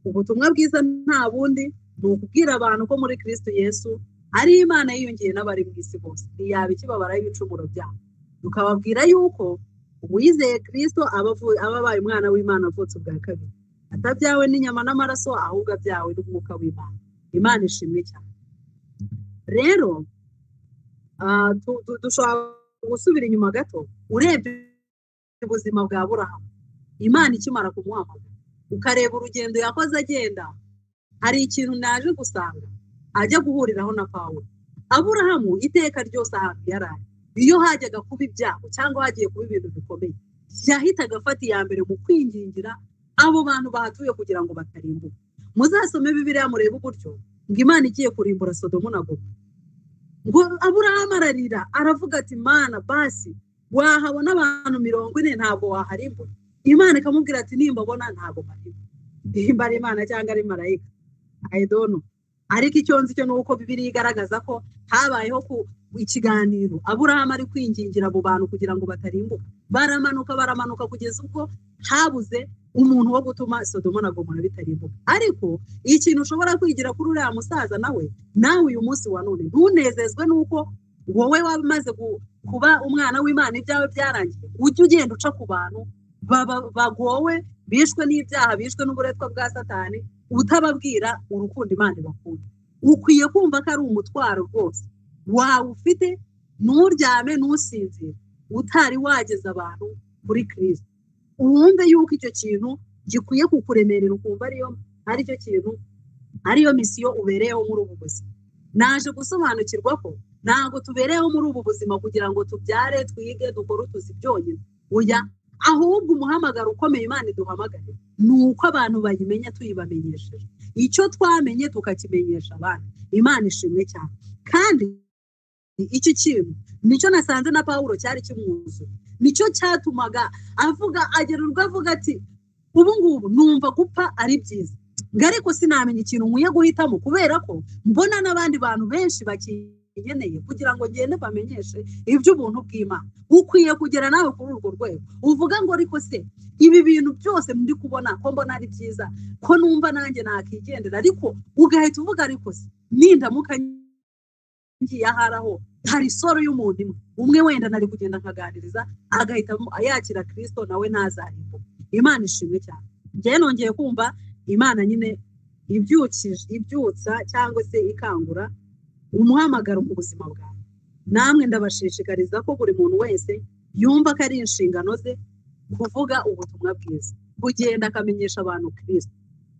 [SPEAKER 1] Ubutumwa bwiza nta bundi, ni ukubwira abantu ko muri Kristo Yesu ari Imana yiyongeye n'abari mu isi bose, ntiyaba ikibabara y'ibicumuro byabo. Tukababwira yuko uwizeye Kristo aba abaye umwana w'Imana avutse ubwa kabiri, atabyawe n'inyama n'amaraso, ahubwo abyawe n'umwuka w'Imana. Imana ishimwe cyane. Rero dushobora gusubira inyuma gato, urebye ubuzima bwa Aburahamu, Imana ikimara kumuhamagara, ukareba urugendo yakoze agenda, hari ikintu naje gusanga ajya guhuriraho na Pawulo. Aburahamu iteka ryose ahantu yari ari, iyo hajyaga kuba ibyago cyangwa hagiye kuba ibintu bikomeye, yahitaga afata iya mbere mu kwingingira abo bantu bahatuye kugira ngo batarimbuka. Muzasome Bibiliya murebe uburyo ngo Imana igiye kurimbura Sodomu na Gomora, ngo Aburahamu ararira aravuga ati Mana basi wahabona abantu 40 ntabwo waharimbura. Imana ikamubwira ati nimbabona ntabwo barimbura. Nimba ari Imana cyangwa ari marayika, I don't know. Ariko icyo nzi cyo ni uko Bibiliya igaragaza ko habayeho ikiganiro, Aburahamu ari kwingingira abo bantu kugira ngo batarimbuka. Baramanuka baramanuka kugeza ubwo habuze umuntu wo gutuma Sodomu na Gomora bitarimbuka. Ariko ikintu ushobora kwigira kuri uriya musaza nawe uyu munsi wa none, ntunezezwe nuko wowe wamaze kuba umwana w'Imana, ibyawe byarangiye, ujye ugenda uca ku bantu bagowe, bishwe n'ibyaha, bishwe n'uburetwa bwa Satani, utababwira urukundo Imana ibakunda. Ukwiye kumva ko ari umutwaro rwose wawe ufite, nturyame ntusinzire utari wageza abantu kuri Kristo. Wumve yuko icyo kintu gikwiye kukuremerera, ukumva aricyo kintu, ariyo misiyo ubereyeho muri ubu buzima. Naje gusobanukirwa ko ntabwo tubereyeho muri ubu buzima kugira ngo tubyare, twige, dukore utuzi byonyine. Oya, ahubwo umuhamagaro ukomeye Imana iduhamagare ni uko abantu bayimenya tuyibamenyesheje. Icyo twamenye tukakimenyesha abandi. Imana ishimwe cyane. Kandi iki kintu nicyo nasanze na Pawulo cyari kimwuzuye, nicyo cyatumaga avuga, agera urwo avuga ati ubu ngubu numva gupfa ari byiza, ngo ariko sinamenya ikintu nkwiye guhitamo, kubera ko mbona n'abandi bantu benshi bakinyeneye kugira ngo ngende bamenyeshe iby'ubuntu bw'Imana. Ukwiye kugera nawe kuri urwo rwego uvuga ngo ariko se ibi bintu byose ndi kubona ko mbona ari byiza, ko numva nanjye nakigendera, ariko ugahita uvuga ariko se nindamuka ngiye aharaho hari isoro y'umuntu imwe, umwe wenda nari kugenda nkaganiriza agahita yakira Kristo nawe ntazarimbuka. Imana ishimwe cyane. Njye nongeye kumva Imana nyine ibyutsa cyangwa se ikangura umuhamagaro mu buzima bwawe. Namwe ndabashishikariza ko buri muntu wese yumva ko ari inshingano ze kuvuga ubutumwa bwiza, kugenda akamenyesha abantu Kristo.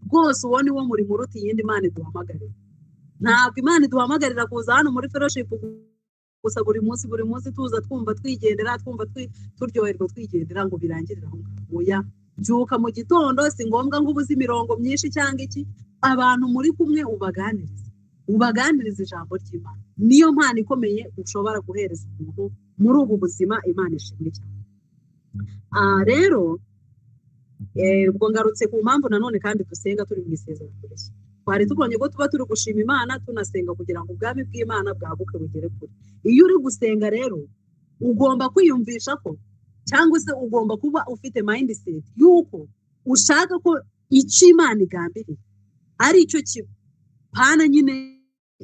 [SPEAKER 1] Rwose uwo ni wo murimo uruta iyindi Imana iduhamagarira. Ntabwo Imana iduhamagarira kuza hano muri fellowship gusa buri munsi tuza twumva twigendera, twumva turyoherwa twigendera ngo birangirire aho ngaho. Oya, byuka mu gitondo, si ngombwa ngo ubuze imirongo myinshi cyangwa iki, abantu muri kumwe ubaganirize ijambo ry'Imana. Niyo mpano ikomeye ushobora guhereza umuntu muri ubu buzima. Imana ishimwe cyane. Rero ubwo ngarutse ku mpamvu nanone kandi dusenga turi mu isezerano rishya. Twari tubonye ko tuba turi gushima Imana, tunasenga kugira ngo ubwami bw'Imana bwaguke bugere kure. Iyo uri gusenga rero ugomba kwiyumvisha ko, cyangwa se ugomba kuba ufite mindset yuko ushaka ko icyo Imana igambiriye ari icyo kiba, pana nyine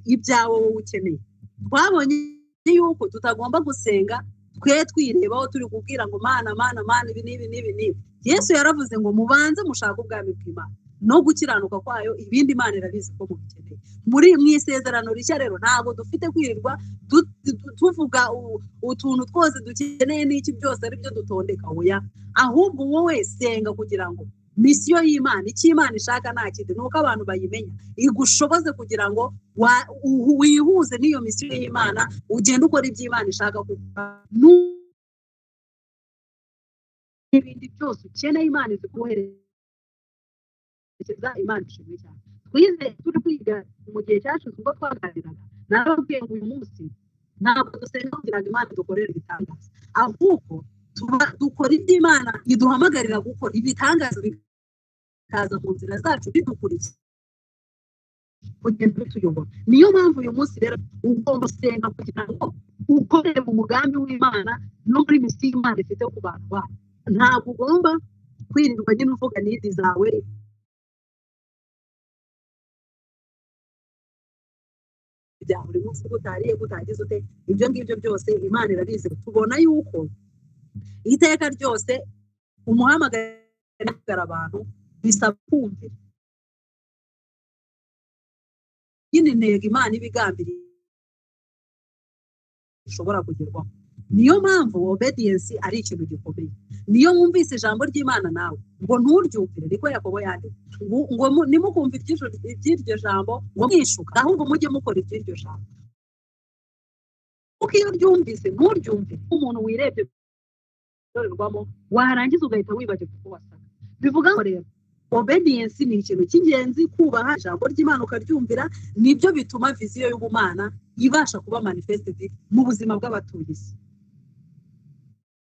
[SPEAKER 1] ibyawe wowe ukeneye. Twabonye yuko tutagomba gusenga twe twirebaho turi kubwira ngo Mana Mana Mana ibi n'ibi n'ibi n'ibi. Yesu yaravuze ngo mubanze mushake ubwami bw'Imana no gukiranuka kwayo, ibindi Imana irabizi ko mubikeneye. Muri mu isezerano rishya rero ntabwo dufite kwirirwa tuvuga utuntu twose dukeneye n'iki byose ari byo dutondeka. Oya, ahubwo wowe senga kugira ngo misiyo y'Imana, icyo Imana ishaka nta kindi, ni uko abantu bayimenya, igushoboze kugira ngo wihuze n'iyo misiyo y'Imana, ugende ukora ibyo Imana ishaka gukora. N'ibindi byose ukeneye Imana izikuhereza. Imana ishimwe cyane. Twize turi kwiga mu gihe cyashize ubwo twaganiraga, narababwiye ngo uyu munsi ntabwo dusenga kugira ngo Imana idukorere ibitangaza, ahubwo dukora ibyo Imana iduhamagarira gukora, ibitangaza bikaza mu nzira zacu bidukurikiye kugenda bituyobora. Niyo mpamvu uyu munsi rero ugomba gusenga kugira ngo Ukorere mu mugambi w'Imana no muri misiyo Imana ifite ku bantu bayo. Ntabwo ugomba kwirirwa nyine uvuga nidi zawe bya buri munsi, utariye utagize ute, ibyo ngibyo byose Imana irabizi. Tubona yuko iteka ryose umuhamagara abantu bisaba kumvira nyine intego Imana ibigambiriye ishobora kugerwaho. Niyo mpamvu obedience ari ikintu gikomeye. Niyo wumvise ijambo ry'Imana nawe ngo nturyumvire, niko Yakobo yanditse ngo nimukumva iby'iryo jambo ngo mwishuka, ahubwo mujye mukora iby'iryo jambo. Kuko iyo ryumvise nturyumvire, umuntu wirebye ndorerwamo warangiza ugahita wibagirwa uko wasaga. Bivuga ngo rero obedience ni ikintu cy'ingenzi, kubaha ijambo ry'Imana ukaryumvira nibyo bituma viziyo y'ubumana ibasha kuba manifested mu buzima bw'abatuye isi.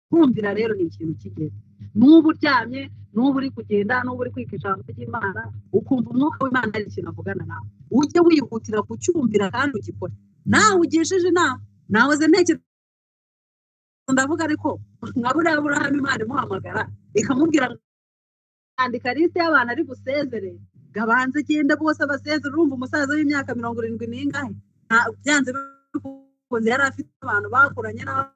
[SPEAKER 1] Kumvira rero ni ikintu cy'ingenzi. N'ubu uryamye, n'ubu uri kugenda, n'ubu uri kwiga ijambo ry'Imana, ukumva umwuka w'Imana ari ikintu avugana nawe, ujye wihutira kucyumvira kandi ugikore. Nawe ugishije inama, nawe ze ntekereza ndavuga, ariko nka buriya Aburahamu Imana imuhamagara ikamubwira ngo andika liste y'abantu ari busezere, gabanze genda bose abasezere. Urumva umusaza w'imyaka 70 n'ingahe, byanze bikunze yari afite abantu bakuranye n'abo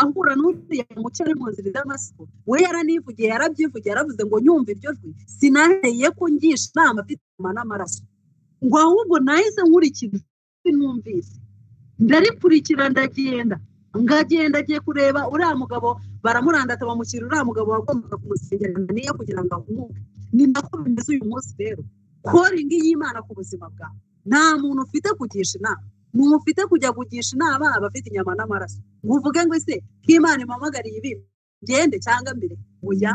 [SPEAKER 1] ahura n'uriya mucyo ari mu nzira y'amasiko. We yaranivugiye, yarabyivugiye, yaravuze ngo nyumva iryo jwi sinahereye ko ngisha inama afite n'amaraso, ngo ahubwo nahise nkurikira numvise ndarikurikira, ndagenda ngagenda agiye kureba uriya mugabo, baramurandata bamushyira uriya mugabo wagombaga kumusengera niyo kugira ngo ahumuke. Ni nako bimeze uyu munsi rero, calling y'Imana ku buzima bwawe, nta muntu ufite kugisha inama, ufite kujya kugisha inama abafite inyama n'amaraso ngo uvuge ngo ese ko Imana impamagariye ibi ngende cyangwa mbere. Oya,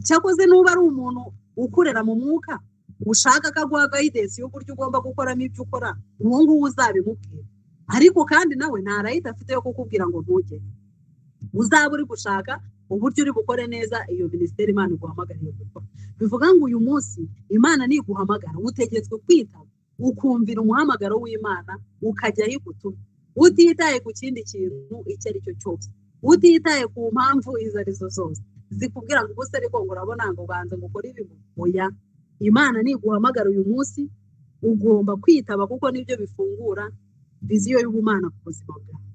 [SPEAKER 1] cyakoze nuba ari umuntu ukorera mu mwuka ushaka ko aguha guidance y'uburyo ugomba gukoramo ibyo ukora, uwo nguwo uzabimubwira. Ariko kandi nawe nta right afite yo kukubwira ngo ntugende. Uzaba uri gushaka uburyo uri bukore neza iyo minisiteri Imana iguhamagariye gukora. Bivuga ngo uyu munsi Imana niguhamagara utegetswe kwitaba, ukumvira umuhamagaro w'Imana, ukajya aho igutumye, utitaye ku kindi kintu icyo ari cyo cyose, utitaye ku mpamvu izo arizo zose zikubwira ngo ubuse ariko ngo urabona ngo banza ngo ukore ibi. Oya, Imana niguhamagara uyu munsi ugomba kwitaba, kuko nibyo bifungura viziyo y'ubumana ku buzima bwawe.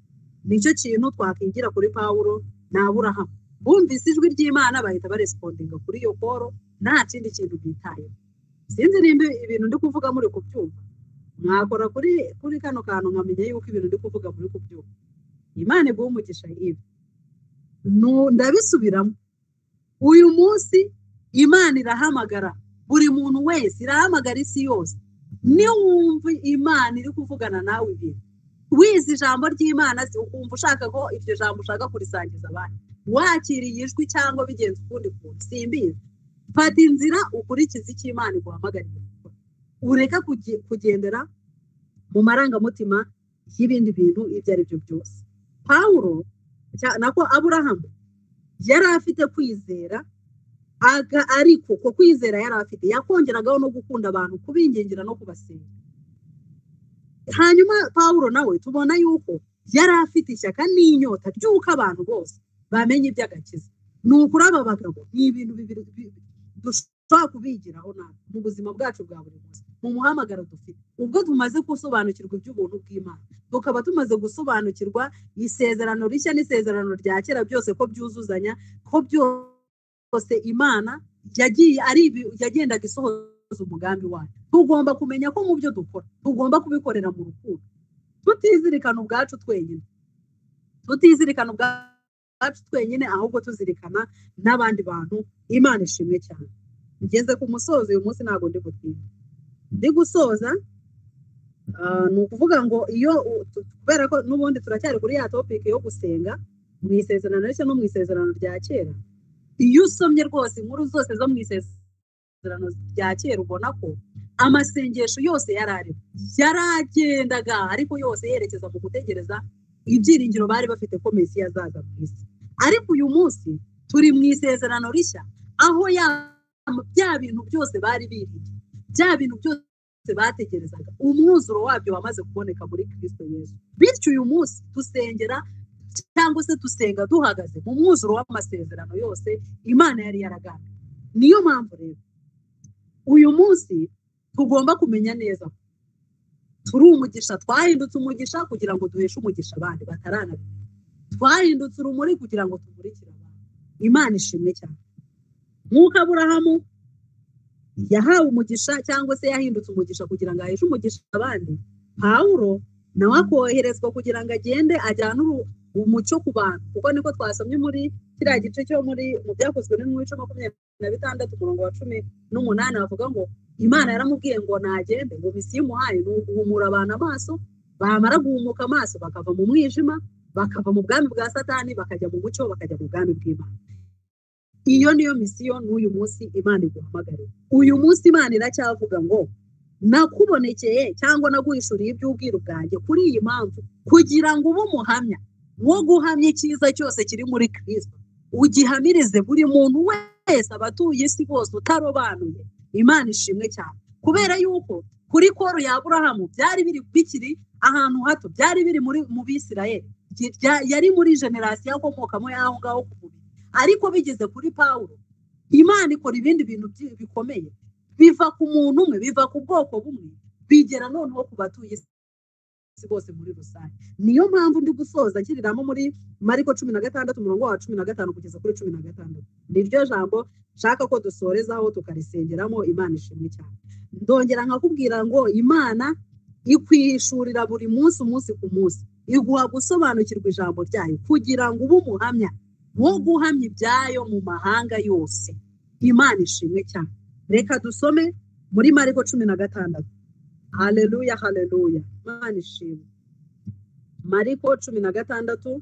[SPEAKER 1] Nicyo kintu twakwigira kuri Pawulo na Aburahamu. Bumvise ijwi ry'Imana bahita barespondinga kuri iyo koro, nta kindi kintu bitayeho. Sinzi nimba ibintu ndi kuvuga muri kubyumva, mwakora kuri kano kantu nkamenya yuko ibintu ndi kuvuga muri kubyumva. Imana iguhe umugisha. Ibi ndabisubiramo, uyu munsi Imana irahamagara buri muntu wese, irahamagara isi yose. Niwumva Imana iri kuvugana nawe ibintu, wize ijambo ry'Imana ukumva ushaka ko iryo jambo ushaka kurisangiza abandi, wakiriye ijwi cyangwa bigenze ukundi kuntu simbizi, fata inzira ukurikize icyo Imana iguhamagariye gukora, ureka kugendera mu marangamutima y'ibindi bintu ibyo ari byo byose. Pawulo nako Aburahamu yari afite kwizera, ariko ko kwizera yari afite yakongeragaho no gukunda abantu, kubingingira no kubasenga. Hanyuma Pawulo nawe tubona yuko yari afite ishyaka n'inyota ry'uko abantu bose bamenye iby'agakiza. Ni ukuri aba bagabo ni ibintu bibiri dushobora kubigiraho natwe mu buzima bwacu bwa buri munsi, mu muhamagaro dufite. Ubwo tumaze gusobanukirwa iby'ubuntu bw'Imana, tukaba tumaze gusobanukirwa isezerano rishya n'isezerano rya kera byose ko byuzuzanya, ko byose Imana yagiye ari yagendaga isohoza umugambi wayo. Tugomba kumenya ko mu byo dukora tugomba kubikorera mu rukundo, tutizirikana ubwacu twenyine, tutizirikana ubwacu twenyine, ahubwo tuzirikana n'abandi bantu. Imana ishimwe cyane. Ngeze ku musozo uyu munsi, ntabwo ndi gutinda, ndi gusoza. Ni ukuvuga ngo iyo kubera ko n'ubundi turacyari kuri ya topic yo gusenga mu isezerano rishya no mu isezerano rya kera, iyo usomye rwose inkuru zose zo mu isezerano rya kera ubona ko amasengesho yose yari ariho, yaragendaga ariko yose yerekeza mu gutegereza ibyiringiro bari bafite ko Mesiya azaza ku isi. Ariko uyu munsi turi mu isezerano rishya, aho bya bintu byose bari biringiye Bya bintu byose bategerezaga umwuzuro wabyo wamaze kuboneka muri Kristo Yesu. Bityo uyu munsi dusengera cyangwa se dusenga duhagaze mu mwuzuro w'amasezerano yose Imana yari yaragambiriye. Niyo mpamvu rero uyu munsi tugomba kumenya neza turi umugisha, twahindutse umugisha kugira ngo duheshe umugisha abandi bataranabimenya, twahindutse urumuri kugira ngo tumurikire abandi. Imana ishimwe cyane. Nk'uko Aburahamu yahawe umugisha cyangwa se yahindutse umugisha kugira ngo aheshe umugisha abandi, Pawulo nawe akoherezwa kugira ngo agende ajyane umucyo ku bantu, kuko niko twasomye muri kiriya gice cyo muri mu Byakozwe n'Intumwa 26 umurongo wa 18, bavuga ngo Imana yaramubwiye ngo nagende, ngo misiyo imuhaye ni uguhumura abantu amaso, bamara guhumuka amaso bakava mu mwijima, bakava mu bwami bwa Satani, bakajya mu mucyo, bakajya mu bwami bw'Imana. Iyo niyo misiyo n'uyu munsi Imana iguhamagarira. Uyu munsi Imana iracyavuga ngo nakubonekeye cyangwa naguhishuriye iby'ubwiru bwanjye kuri iyi mpamvu, kugira ngo ube umuhamya wo guhamya icyiza cyose kiri muri Kristo, ugihamirize buri muntu wese, abatuye isi bose utarobanuye. Imana ishimwe cyane, kubera yuko kuri koro ya Aburahamu byari biri bikiri ahantu hato, byari biri muri mu Bisirayeli, yari muri generasiyo akomokamo y'aho ngaho ku mubiri. Ariko bigeze kuri Pawulo, Imana ikora ibindi bintu bikomeye, biva ku muntu umwe, biva ku bwoko bumwe, bigera noneho ku batuye isi bose muri rusange. Niyo mpamvu ndi gusoza nshyiriramo muri Mariko 16 umurongo wa 15 kugeza kuri 16. Niryo jambo nshaka ko dusorezaho tukarisengeramo. Imana ishimwe cyane. Ndongera nkakubwira ngo Imana ikwishurira buri munsi, umunsi ku munsi, iguha gusobanukirwa ijambo ryayo kugira ngo ube umuhamya wo guhamya ibyayo mu mahanga yose. Imana ishimwe cyane. Reka dusome muri Mariko 16. Haleluya, haleluya. Imana ishimwe. Mariko 16,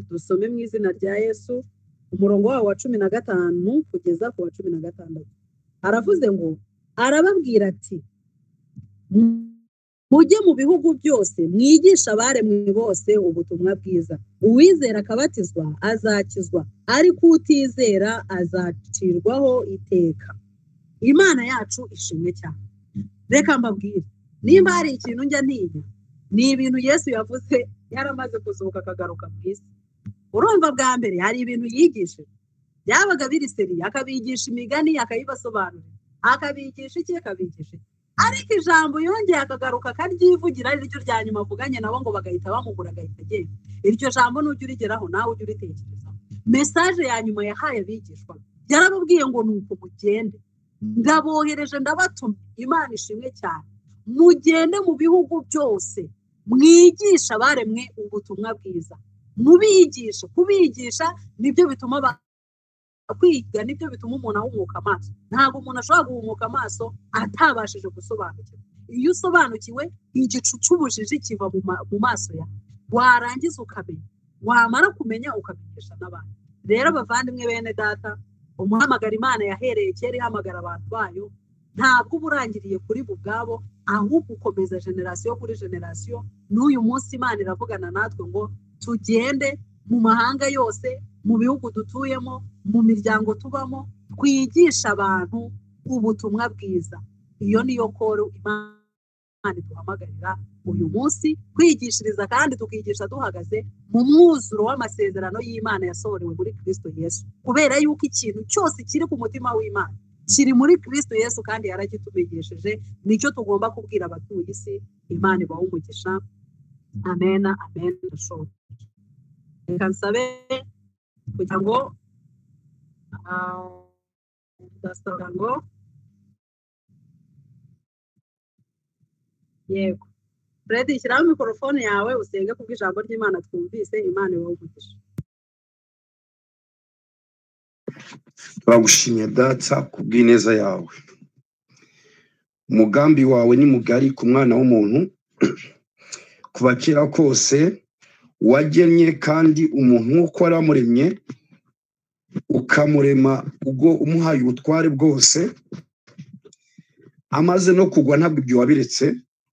[SPEAKER 1] dusome mu izina rya Yesu, umurongo wawo wa 15 kugeza ku wa 16. Aravuze ngo, arababwira ati mujye mu bihugu byose mwigisha abaremwe bose ubutumwa bwiza. Uwizera akabatizwa azakizwa, ariko utizera azacirwaho iteka. Imana yacu ishimwe cyane. Reka mbabwire, nimba hari ikintu njya ntinya, ni ibintu Yesu yavuze yaramaze kuzuka akagaruka mu isi. Urumva, bwa mbere hari ibintu yigishije byabaga biri seri, akabigisha imigani, akayibasobanurira, akabigisha iki, akabigisha iki. Ariko ijambo yongeye akagaruka akaryivugira, ari ryo rya nyuma avuganye nabo, ngo bagahita bamubura agahita agenda. Iryo jambo nujya urigeraho nawe ujye uritekerezaho. Message ya nyuma yahaye abigishwa, yarababwiye ngo nuko mugende, ndabohereje, ndabatumye. Imana ishimwe cyane. Mugende mu bihugu byose mwigisha abaremwe ubutumwa bwiza, mubigisha. Kubigisha nibyo bituma kwiga, nibyo bituma umuntu ahumuka amaso. Ntabwo umuntu ashobora guhumuka amaso atabashije gusobanukirwa. Iyo usobanukiwe, igicu cy'ubujiji kiva mu maso yawe, warangiza ukamenya, wamara kumenya ukamenyesha n'abandi. Rero bavandimwe bene data, umuhamagara Imana yahereye kera ihamagara abantu bayo, ntabwo uba urangiriye kuri bo ubwabo, ahubwo ukomeza generasiyo kuri generasiyo. N'uyu munsi Imana iravugana natwe ngo tugende mu mahanga yose, mu bihugu dutuyemo, mu miryango tubamo, twigisha abantu ubutumwa bwiza. Iyo niyo koro Imana iduhamagarira uyu munsi, kwigishiriza kandi tukigisha duhagaze mu mwuzuro w'amasezerano y'Imana yasohorewe muri Kristo Yesu. Kubera yuko ikintu cyose kiri ku mutima w'Imana kiri muri Kristo Yesu kandi yaragitumenyesheje, nicyo tugomba kubwira abatuye isi. Imana ibahe umugisha. Amena, amena. Reka nsabe kugira ngo ndasaba ngo yego Fred, shyiraho mikorofone yawe usenge kubwo ijambo ry'Imana twumvise. Imana ibahe umugisha.
[SPEAKER 2] Turagushimye Data kubw'ineza yawe. Umugambi wawe ni mugari ku mwana w'umuntu, kuva kera kose wagennye kandi umuntu nk'uko waramuremye, ukamurema ubwo umuhaye ubutware bwose. Amaze no kugwa ntabwo ibyo wabiretse,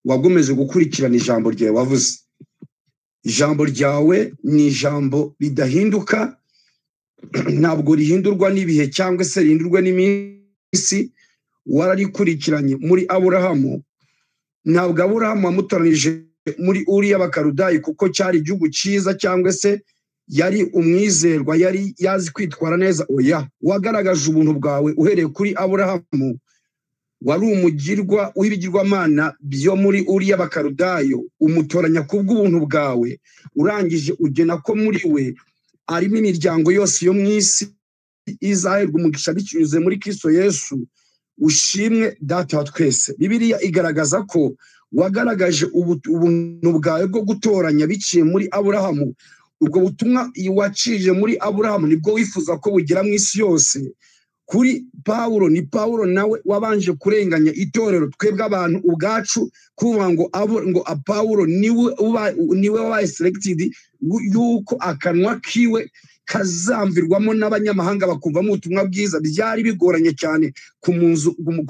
[SPEAKER 2] wagomeje gukurikirana ijambo ryawe wavuze. Ijambo ryawe ni ijambo ridahinduka, ntabwo rihindurwa n'ibihe cyangwa se rihindurwa n'iminsi. wararikurikiranye muri Aburahamu. Ntabwo Aburahamu wamutoranije muri Uriya Bakarudayi kuko cyari igihugu cyiza cyangwa se yari umwizerwa, yari yazi kwitwara neza. Oya, wagaragaje ubuntu bwawe uhereye kuri Aburahamu wari umugirwa w'ibigirwamana byo muri Uriya Bakarudayo, umutoranya kubw'ubuntu bwawe, urangije ugena ko muri we arimo imiryango yose yo mu isi izaherwa umugisha binyuze muri Kristo Yesu. Ushimwe Data wa twese. Bibiliya igaragaza ko wagaragaje ubuntu bwawe bwo gutoranya biciye muri Aburahamu. Ubwo butumwa wacije muri Aburahamu nibwo wifuza ko bugera mu isi yose. Kuri Pawulo, ni Pawulo nawe wabanje kurenganya itorero, twebwe abantu ubwacu kuvuga ngo ngo Pawulo niwe wabaye selected yuko akanwa kiwe kazamvirwamo n'abanyamahanga bakumvamo ubutumwa bwiza. Byari bigoranye cyane ku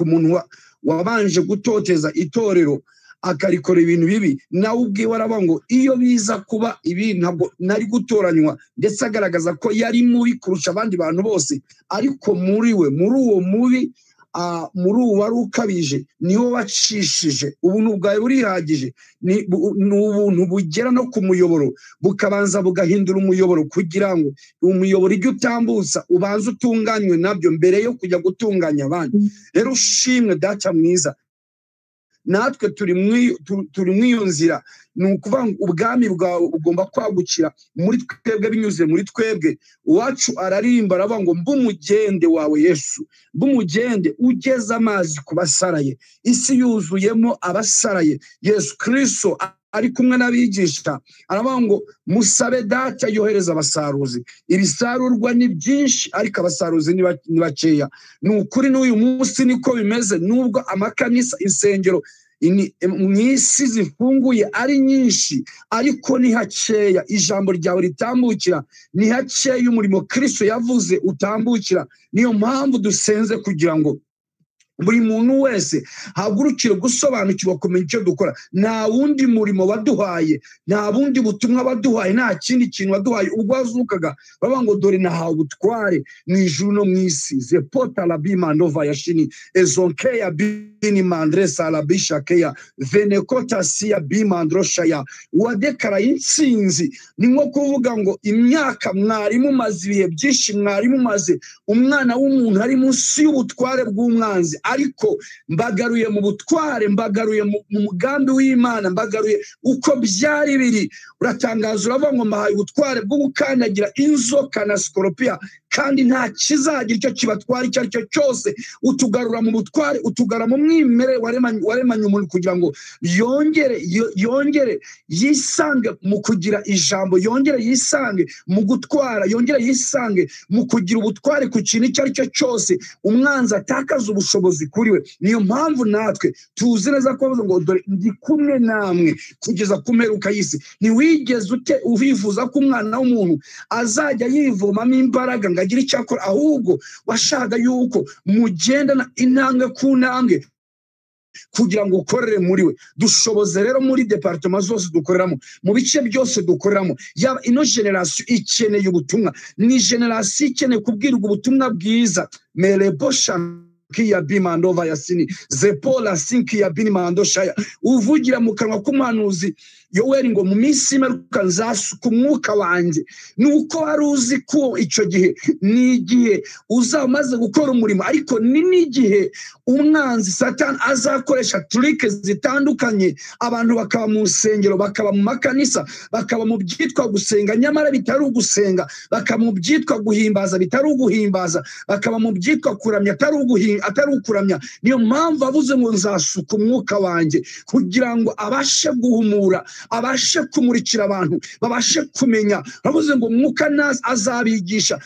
[SPEAKER 2] muntu wabanje gutoteza itorero akarikora ibintu bibi, nawe ubwiwe aravuga ngo iyo biza kuba ibi ntabwo nari gutoranywa, ndetse agaragaza ko yari mubi kurusha abandi bantu bose, ariko muri we, muri uwo mubi, muri uwo wari ukabije, niwo wacishije. Ubuntu bwawe burihagije, ni ubuntu bugera no ku muyoboro, bukabanza bugahindura umuyoboro kugira ngo umuyoboro ijye utambutsa ubanze utunganywe nabyo mbere yo kujya gutunganya abandi. Rero ushimwe Data mwiza, natwe turi muri iyo nzira. Ni ukuvuga ngo ubwami bwawe bugomba kwagukira muri twebwe binyuze muri twebwe. Uwacu araririmba aravuga ngo mb'umugende wawe Yesu, mb'umugende ugeze amazi ku basaraye. Isi yuzuyemo abasaraye. Yesu Kristo ari kumwe n'abigisha aravuga ngo musabe Data yohereza abasaruzi. Ibisarurwa ni byinshi ariko abasaruzi ni bakeya. Ni ukuri n'uyu munsi niko bimeze, nubwo amakanisa, insengero mu isi zifunguye ari nyinshi, ariko ni hakeya ijambo ryawe ritambukira, ni hakeya umurimo Kristo yavuze utambukira. Niyo mpamvu dusenze kugira ngo buri muntu wese hagurukire gusobanukirwa kumenya icyo dukora. Nta wundi murimo waduhaye, nta bundi butumwa waduhaye, nta kindi kintu waduhaye. Ubwo wazukaga bavuga ngo dore nahawe ubutware mu ijuru no mu isi. Zepota labimandova yashini ezonkeya bini mandresa labishakeya venekota siya bimandroshaya. Wadekara intsinzi ni nko kuvuga ngo imyaka mwari mumaze, ibihe byinshi mwari mumaze, umwana w'umuntu ari munsi y'ubutware bw'umwanzi, ariko mbagaruye mu butware, mbagaruye mu mugambi w'Imana, mbagaruye uko byari biri. Uratangaza uravuga ngo mbahaye ubutware bwo gukandagira inzoka na sikorupiya, kandi nta kizagira icyo kibatwara icyo ari cyo cyose. Utugarura mu butware, utugarura mu mwimerere waremanye umuntu kugira ngo yongere yisange mu kugira ijambo, yongere yisange mu gutwara, yongere yisange mu kugira ubutware ku kintu icyo ari cyo cyose. Umwanzi atakaza ubushobozi kuri we. Niyo mpamvu natwe tuzi neza ko ngo dore ndi kumwe namwe kugeza ku mperuka y'isi. Ntiwigeze ubifuza ko umwana w'umuntu azajya yivomamo imbaraga ngo agire icyo akora, ahubwo washaka yuko mugendana intambwe ku ntambwe kugira ngo ukorere muri we. Dushoboze rero muri departement zose dukoreramo, mu bice byose dukoreramo. Yaba ino generation ikeneye ubutumwa, ni generation ikeneye kubwirwa ubutumwa bwiza. Merebosha kiya bimandova yasini zepola sinki ya binimando shaya. Uvugira mu kanwa k'umuhanuzi Yoweri ngo mu minsi y'imperuka nzasuka umwuka wanjye. Nuko wari uzi ko icyo gihe ni igihe uzaba umaze gukora umurimo, ariko ni n'igihe umwanzi Satani azakoresha trike zitandukanye, abantu bakaba mu nsengero, bakaba mu makanisa, bakaba mu byitwa gusenga nyamara bitari ugusenga, bakaba mu byitwa guhimbaza bitari uguhimbaza, bakaba mu byitwa kuramya atari ukuramya. Niyo mpamvu avuze ngo nzasuka umwuka wanjye kugira ngo abashe guhumura, abashe kumurikira abantu, babashe kumenya. Avuze ngo umwuka azabigisha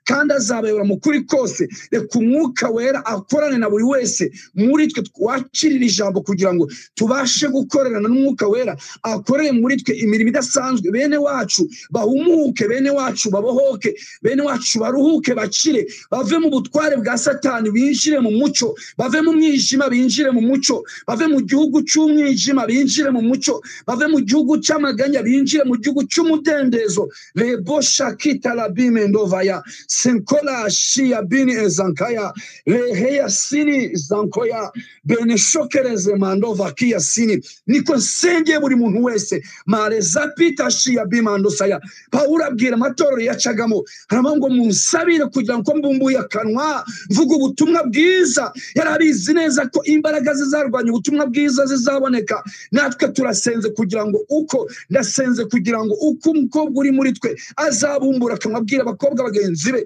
[SPEAKER 2] kandi azabayobora mu kuri kose. Reka umwuka wera akorane na buri wese muri twe twakirira ijambo kugira ngo tubashe gukorerana n'umwuka wera, akorere muri twe imirimo idasanzwe. Bene wacu bahumuke, bene wacu babohoke, bene wacu baruhuke, bakire, bave mu butware bwa Satani binjire mu mucyo, bave mu mwijima binjire mu mucyo, bave mu gihugu cy'umwijima binjire mu mucyo, bave mu gihugu cy'amaganya binjire mu gihugu cy'umudendezo. Rebosha kitalabime ndovaya Senkola shia bini ezankaya reheya sini zankoya beneshokereze mandova kiya sini. Niko nsengeye buri muntu wese mareza pita shia bimando saya. Pawulo abwira amatorero yacagamo haravuga ngo munsabire kugira ngo mbumbuye akanwa mvuga ubutumwa bwiza. Yari abizi neza ko imbaraga zizarwanya ubutumwa bwiza zizaboneka. Natwe turasenze kugira ngo uko ndasenze kugira ngo uko umukobwa uri muri twe azabumbura akanwa abwira abakobwa bagenzi be,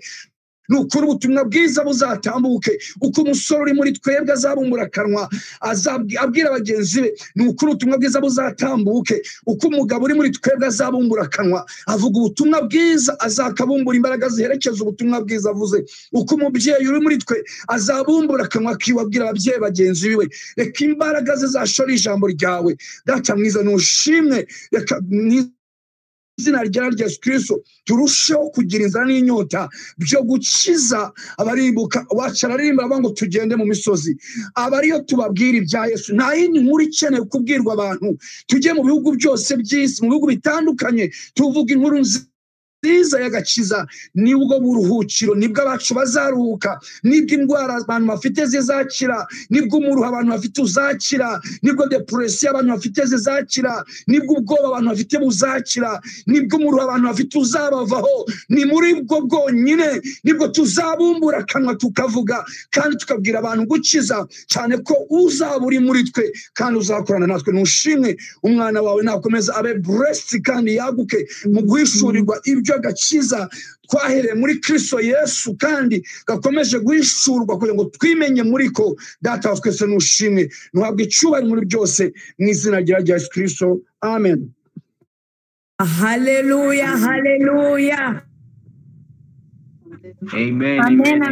[SPEAKER 2] nukuri ubutumwa bwiza buzatambuke. Uko umusore uri muri twebwe azabumbura akanwa abwira bagenzi be, nukuri ubutumwa bwiza buzatambuke. Uko umugabo uri muri twebwe azabumbura akanwa avuga ubutumwa bwiza, azakabumbura imbaraga ziherekeza ubutumwa bwiza avuze. Uko umubyeyi uri muri twe azabumbura akanwa akiwe abwira ababyeyi bagenzi biwe, reka imbaraga zizashora ijambo ryawe. Data mwiza nushimwe, reka izina rya Yesu Kristo turusheho kugira inzara n'inyota byo gukiza abarimbuka. Wacu araririmba ngo tugende mu misozi, abariyo tubabwira ibya Yesu. Nta yindi nkuru ikeneye kubwirwa abantu. Tujye mu bihugu byose by'isi, mu bihugu bitandukanye, tuvuga inkuru nziza y'agakiza. Nibwo buruhukiro, nibwo abacu bazaruhuka, nibwo indwara abantu bafite zizakira, nibwo umuruho abantu bafite uzakira, nibwo depression abantu bafite zizakira, nibwo ubwoba abantu bafite buzakira, nibwo umuruho abantu bafite uzabavaho. Ni muri bwo bwonyine nibwo tuzabumbura akanwa tukavuga kandi tukabwira abantu gukiza, cyane ko uzaba uri muri twe kandi uzakorana natwe. Nushimwe, umwana wawe nakomeza abe blessed kandi yaguke mu guhishurirwa ibyo agakiza twahereye muri Kristo Yesu, kandi gakomeje guhishurwa kugira ngo twimenye muri ko. Data wa twese nushimwe, nuhabwe icyubahiro muri byose mu izina rya Yesu Kristo, amen.
[SPEAKER 3] Haleluya, haleluya.
[SPEAKER 4] Amen.
[SPEAKER 5] Amen,
[SPEAKER 4] Amen.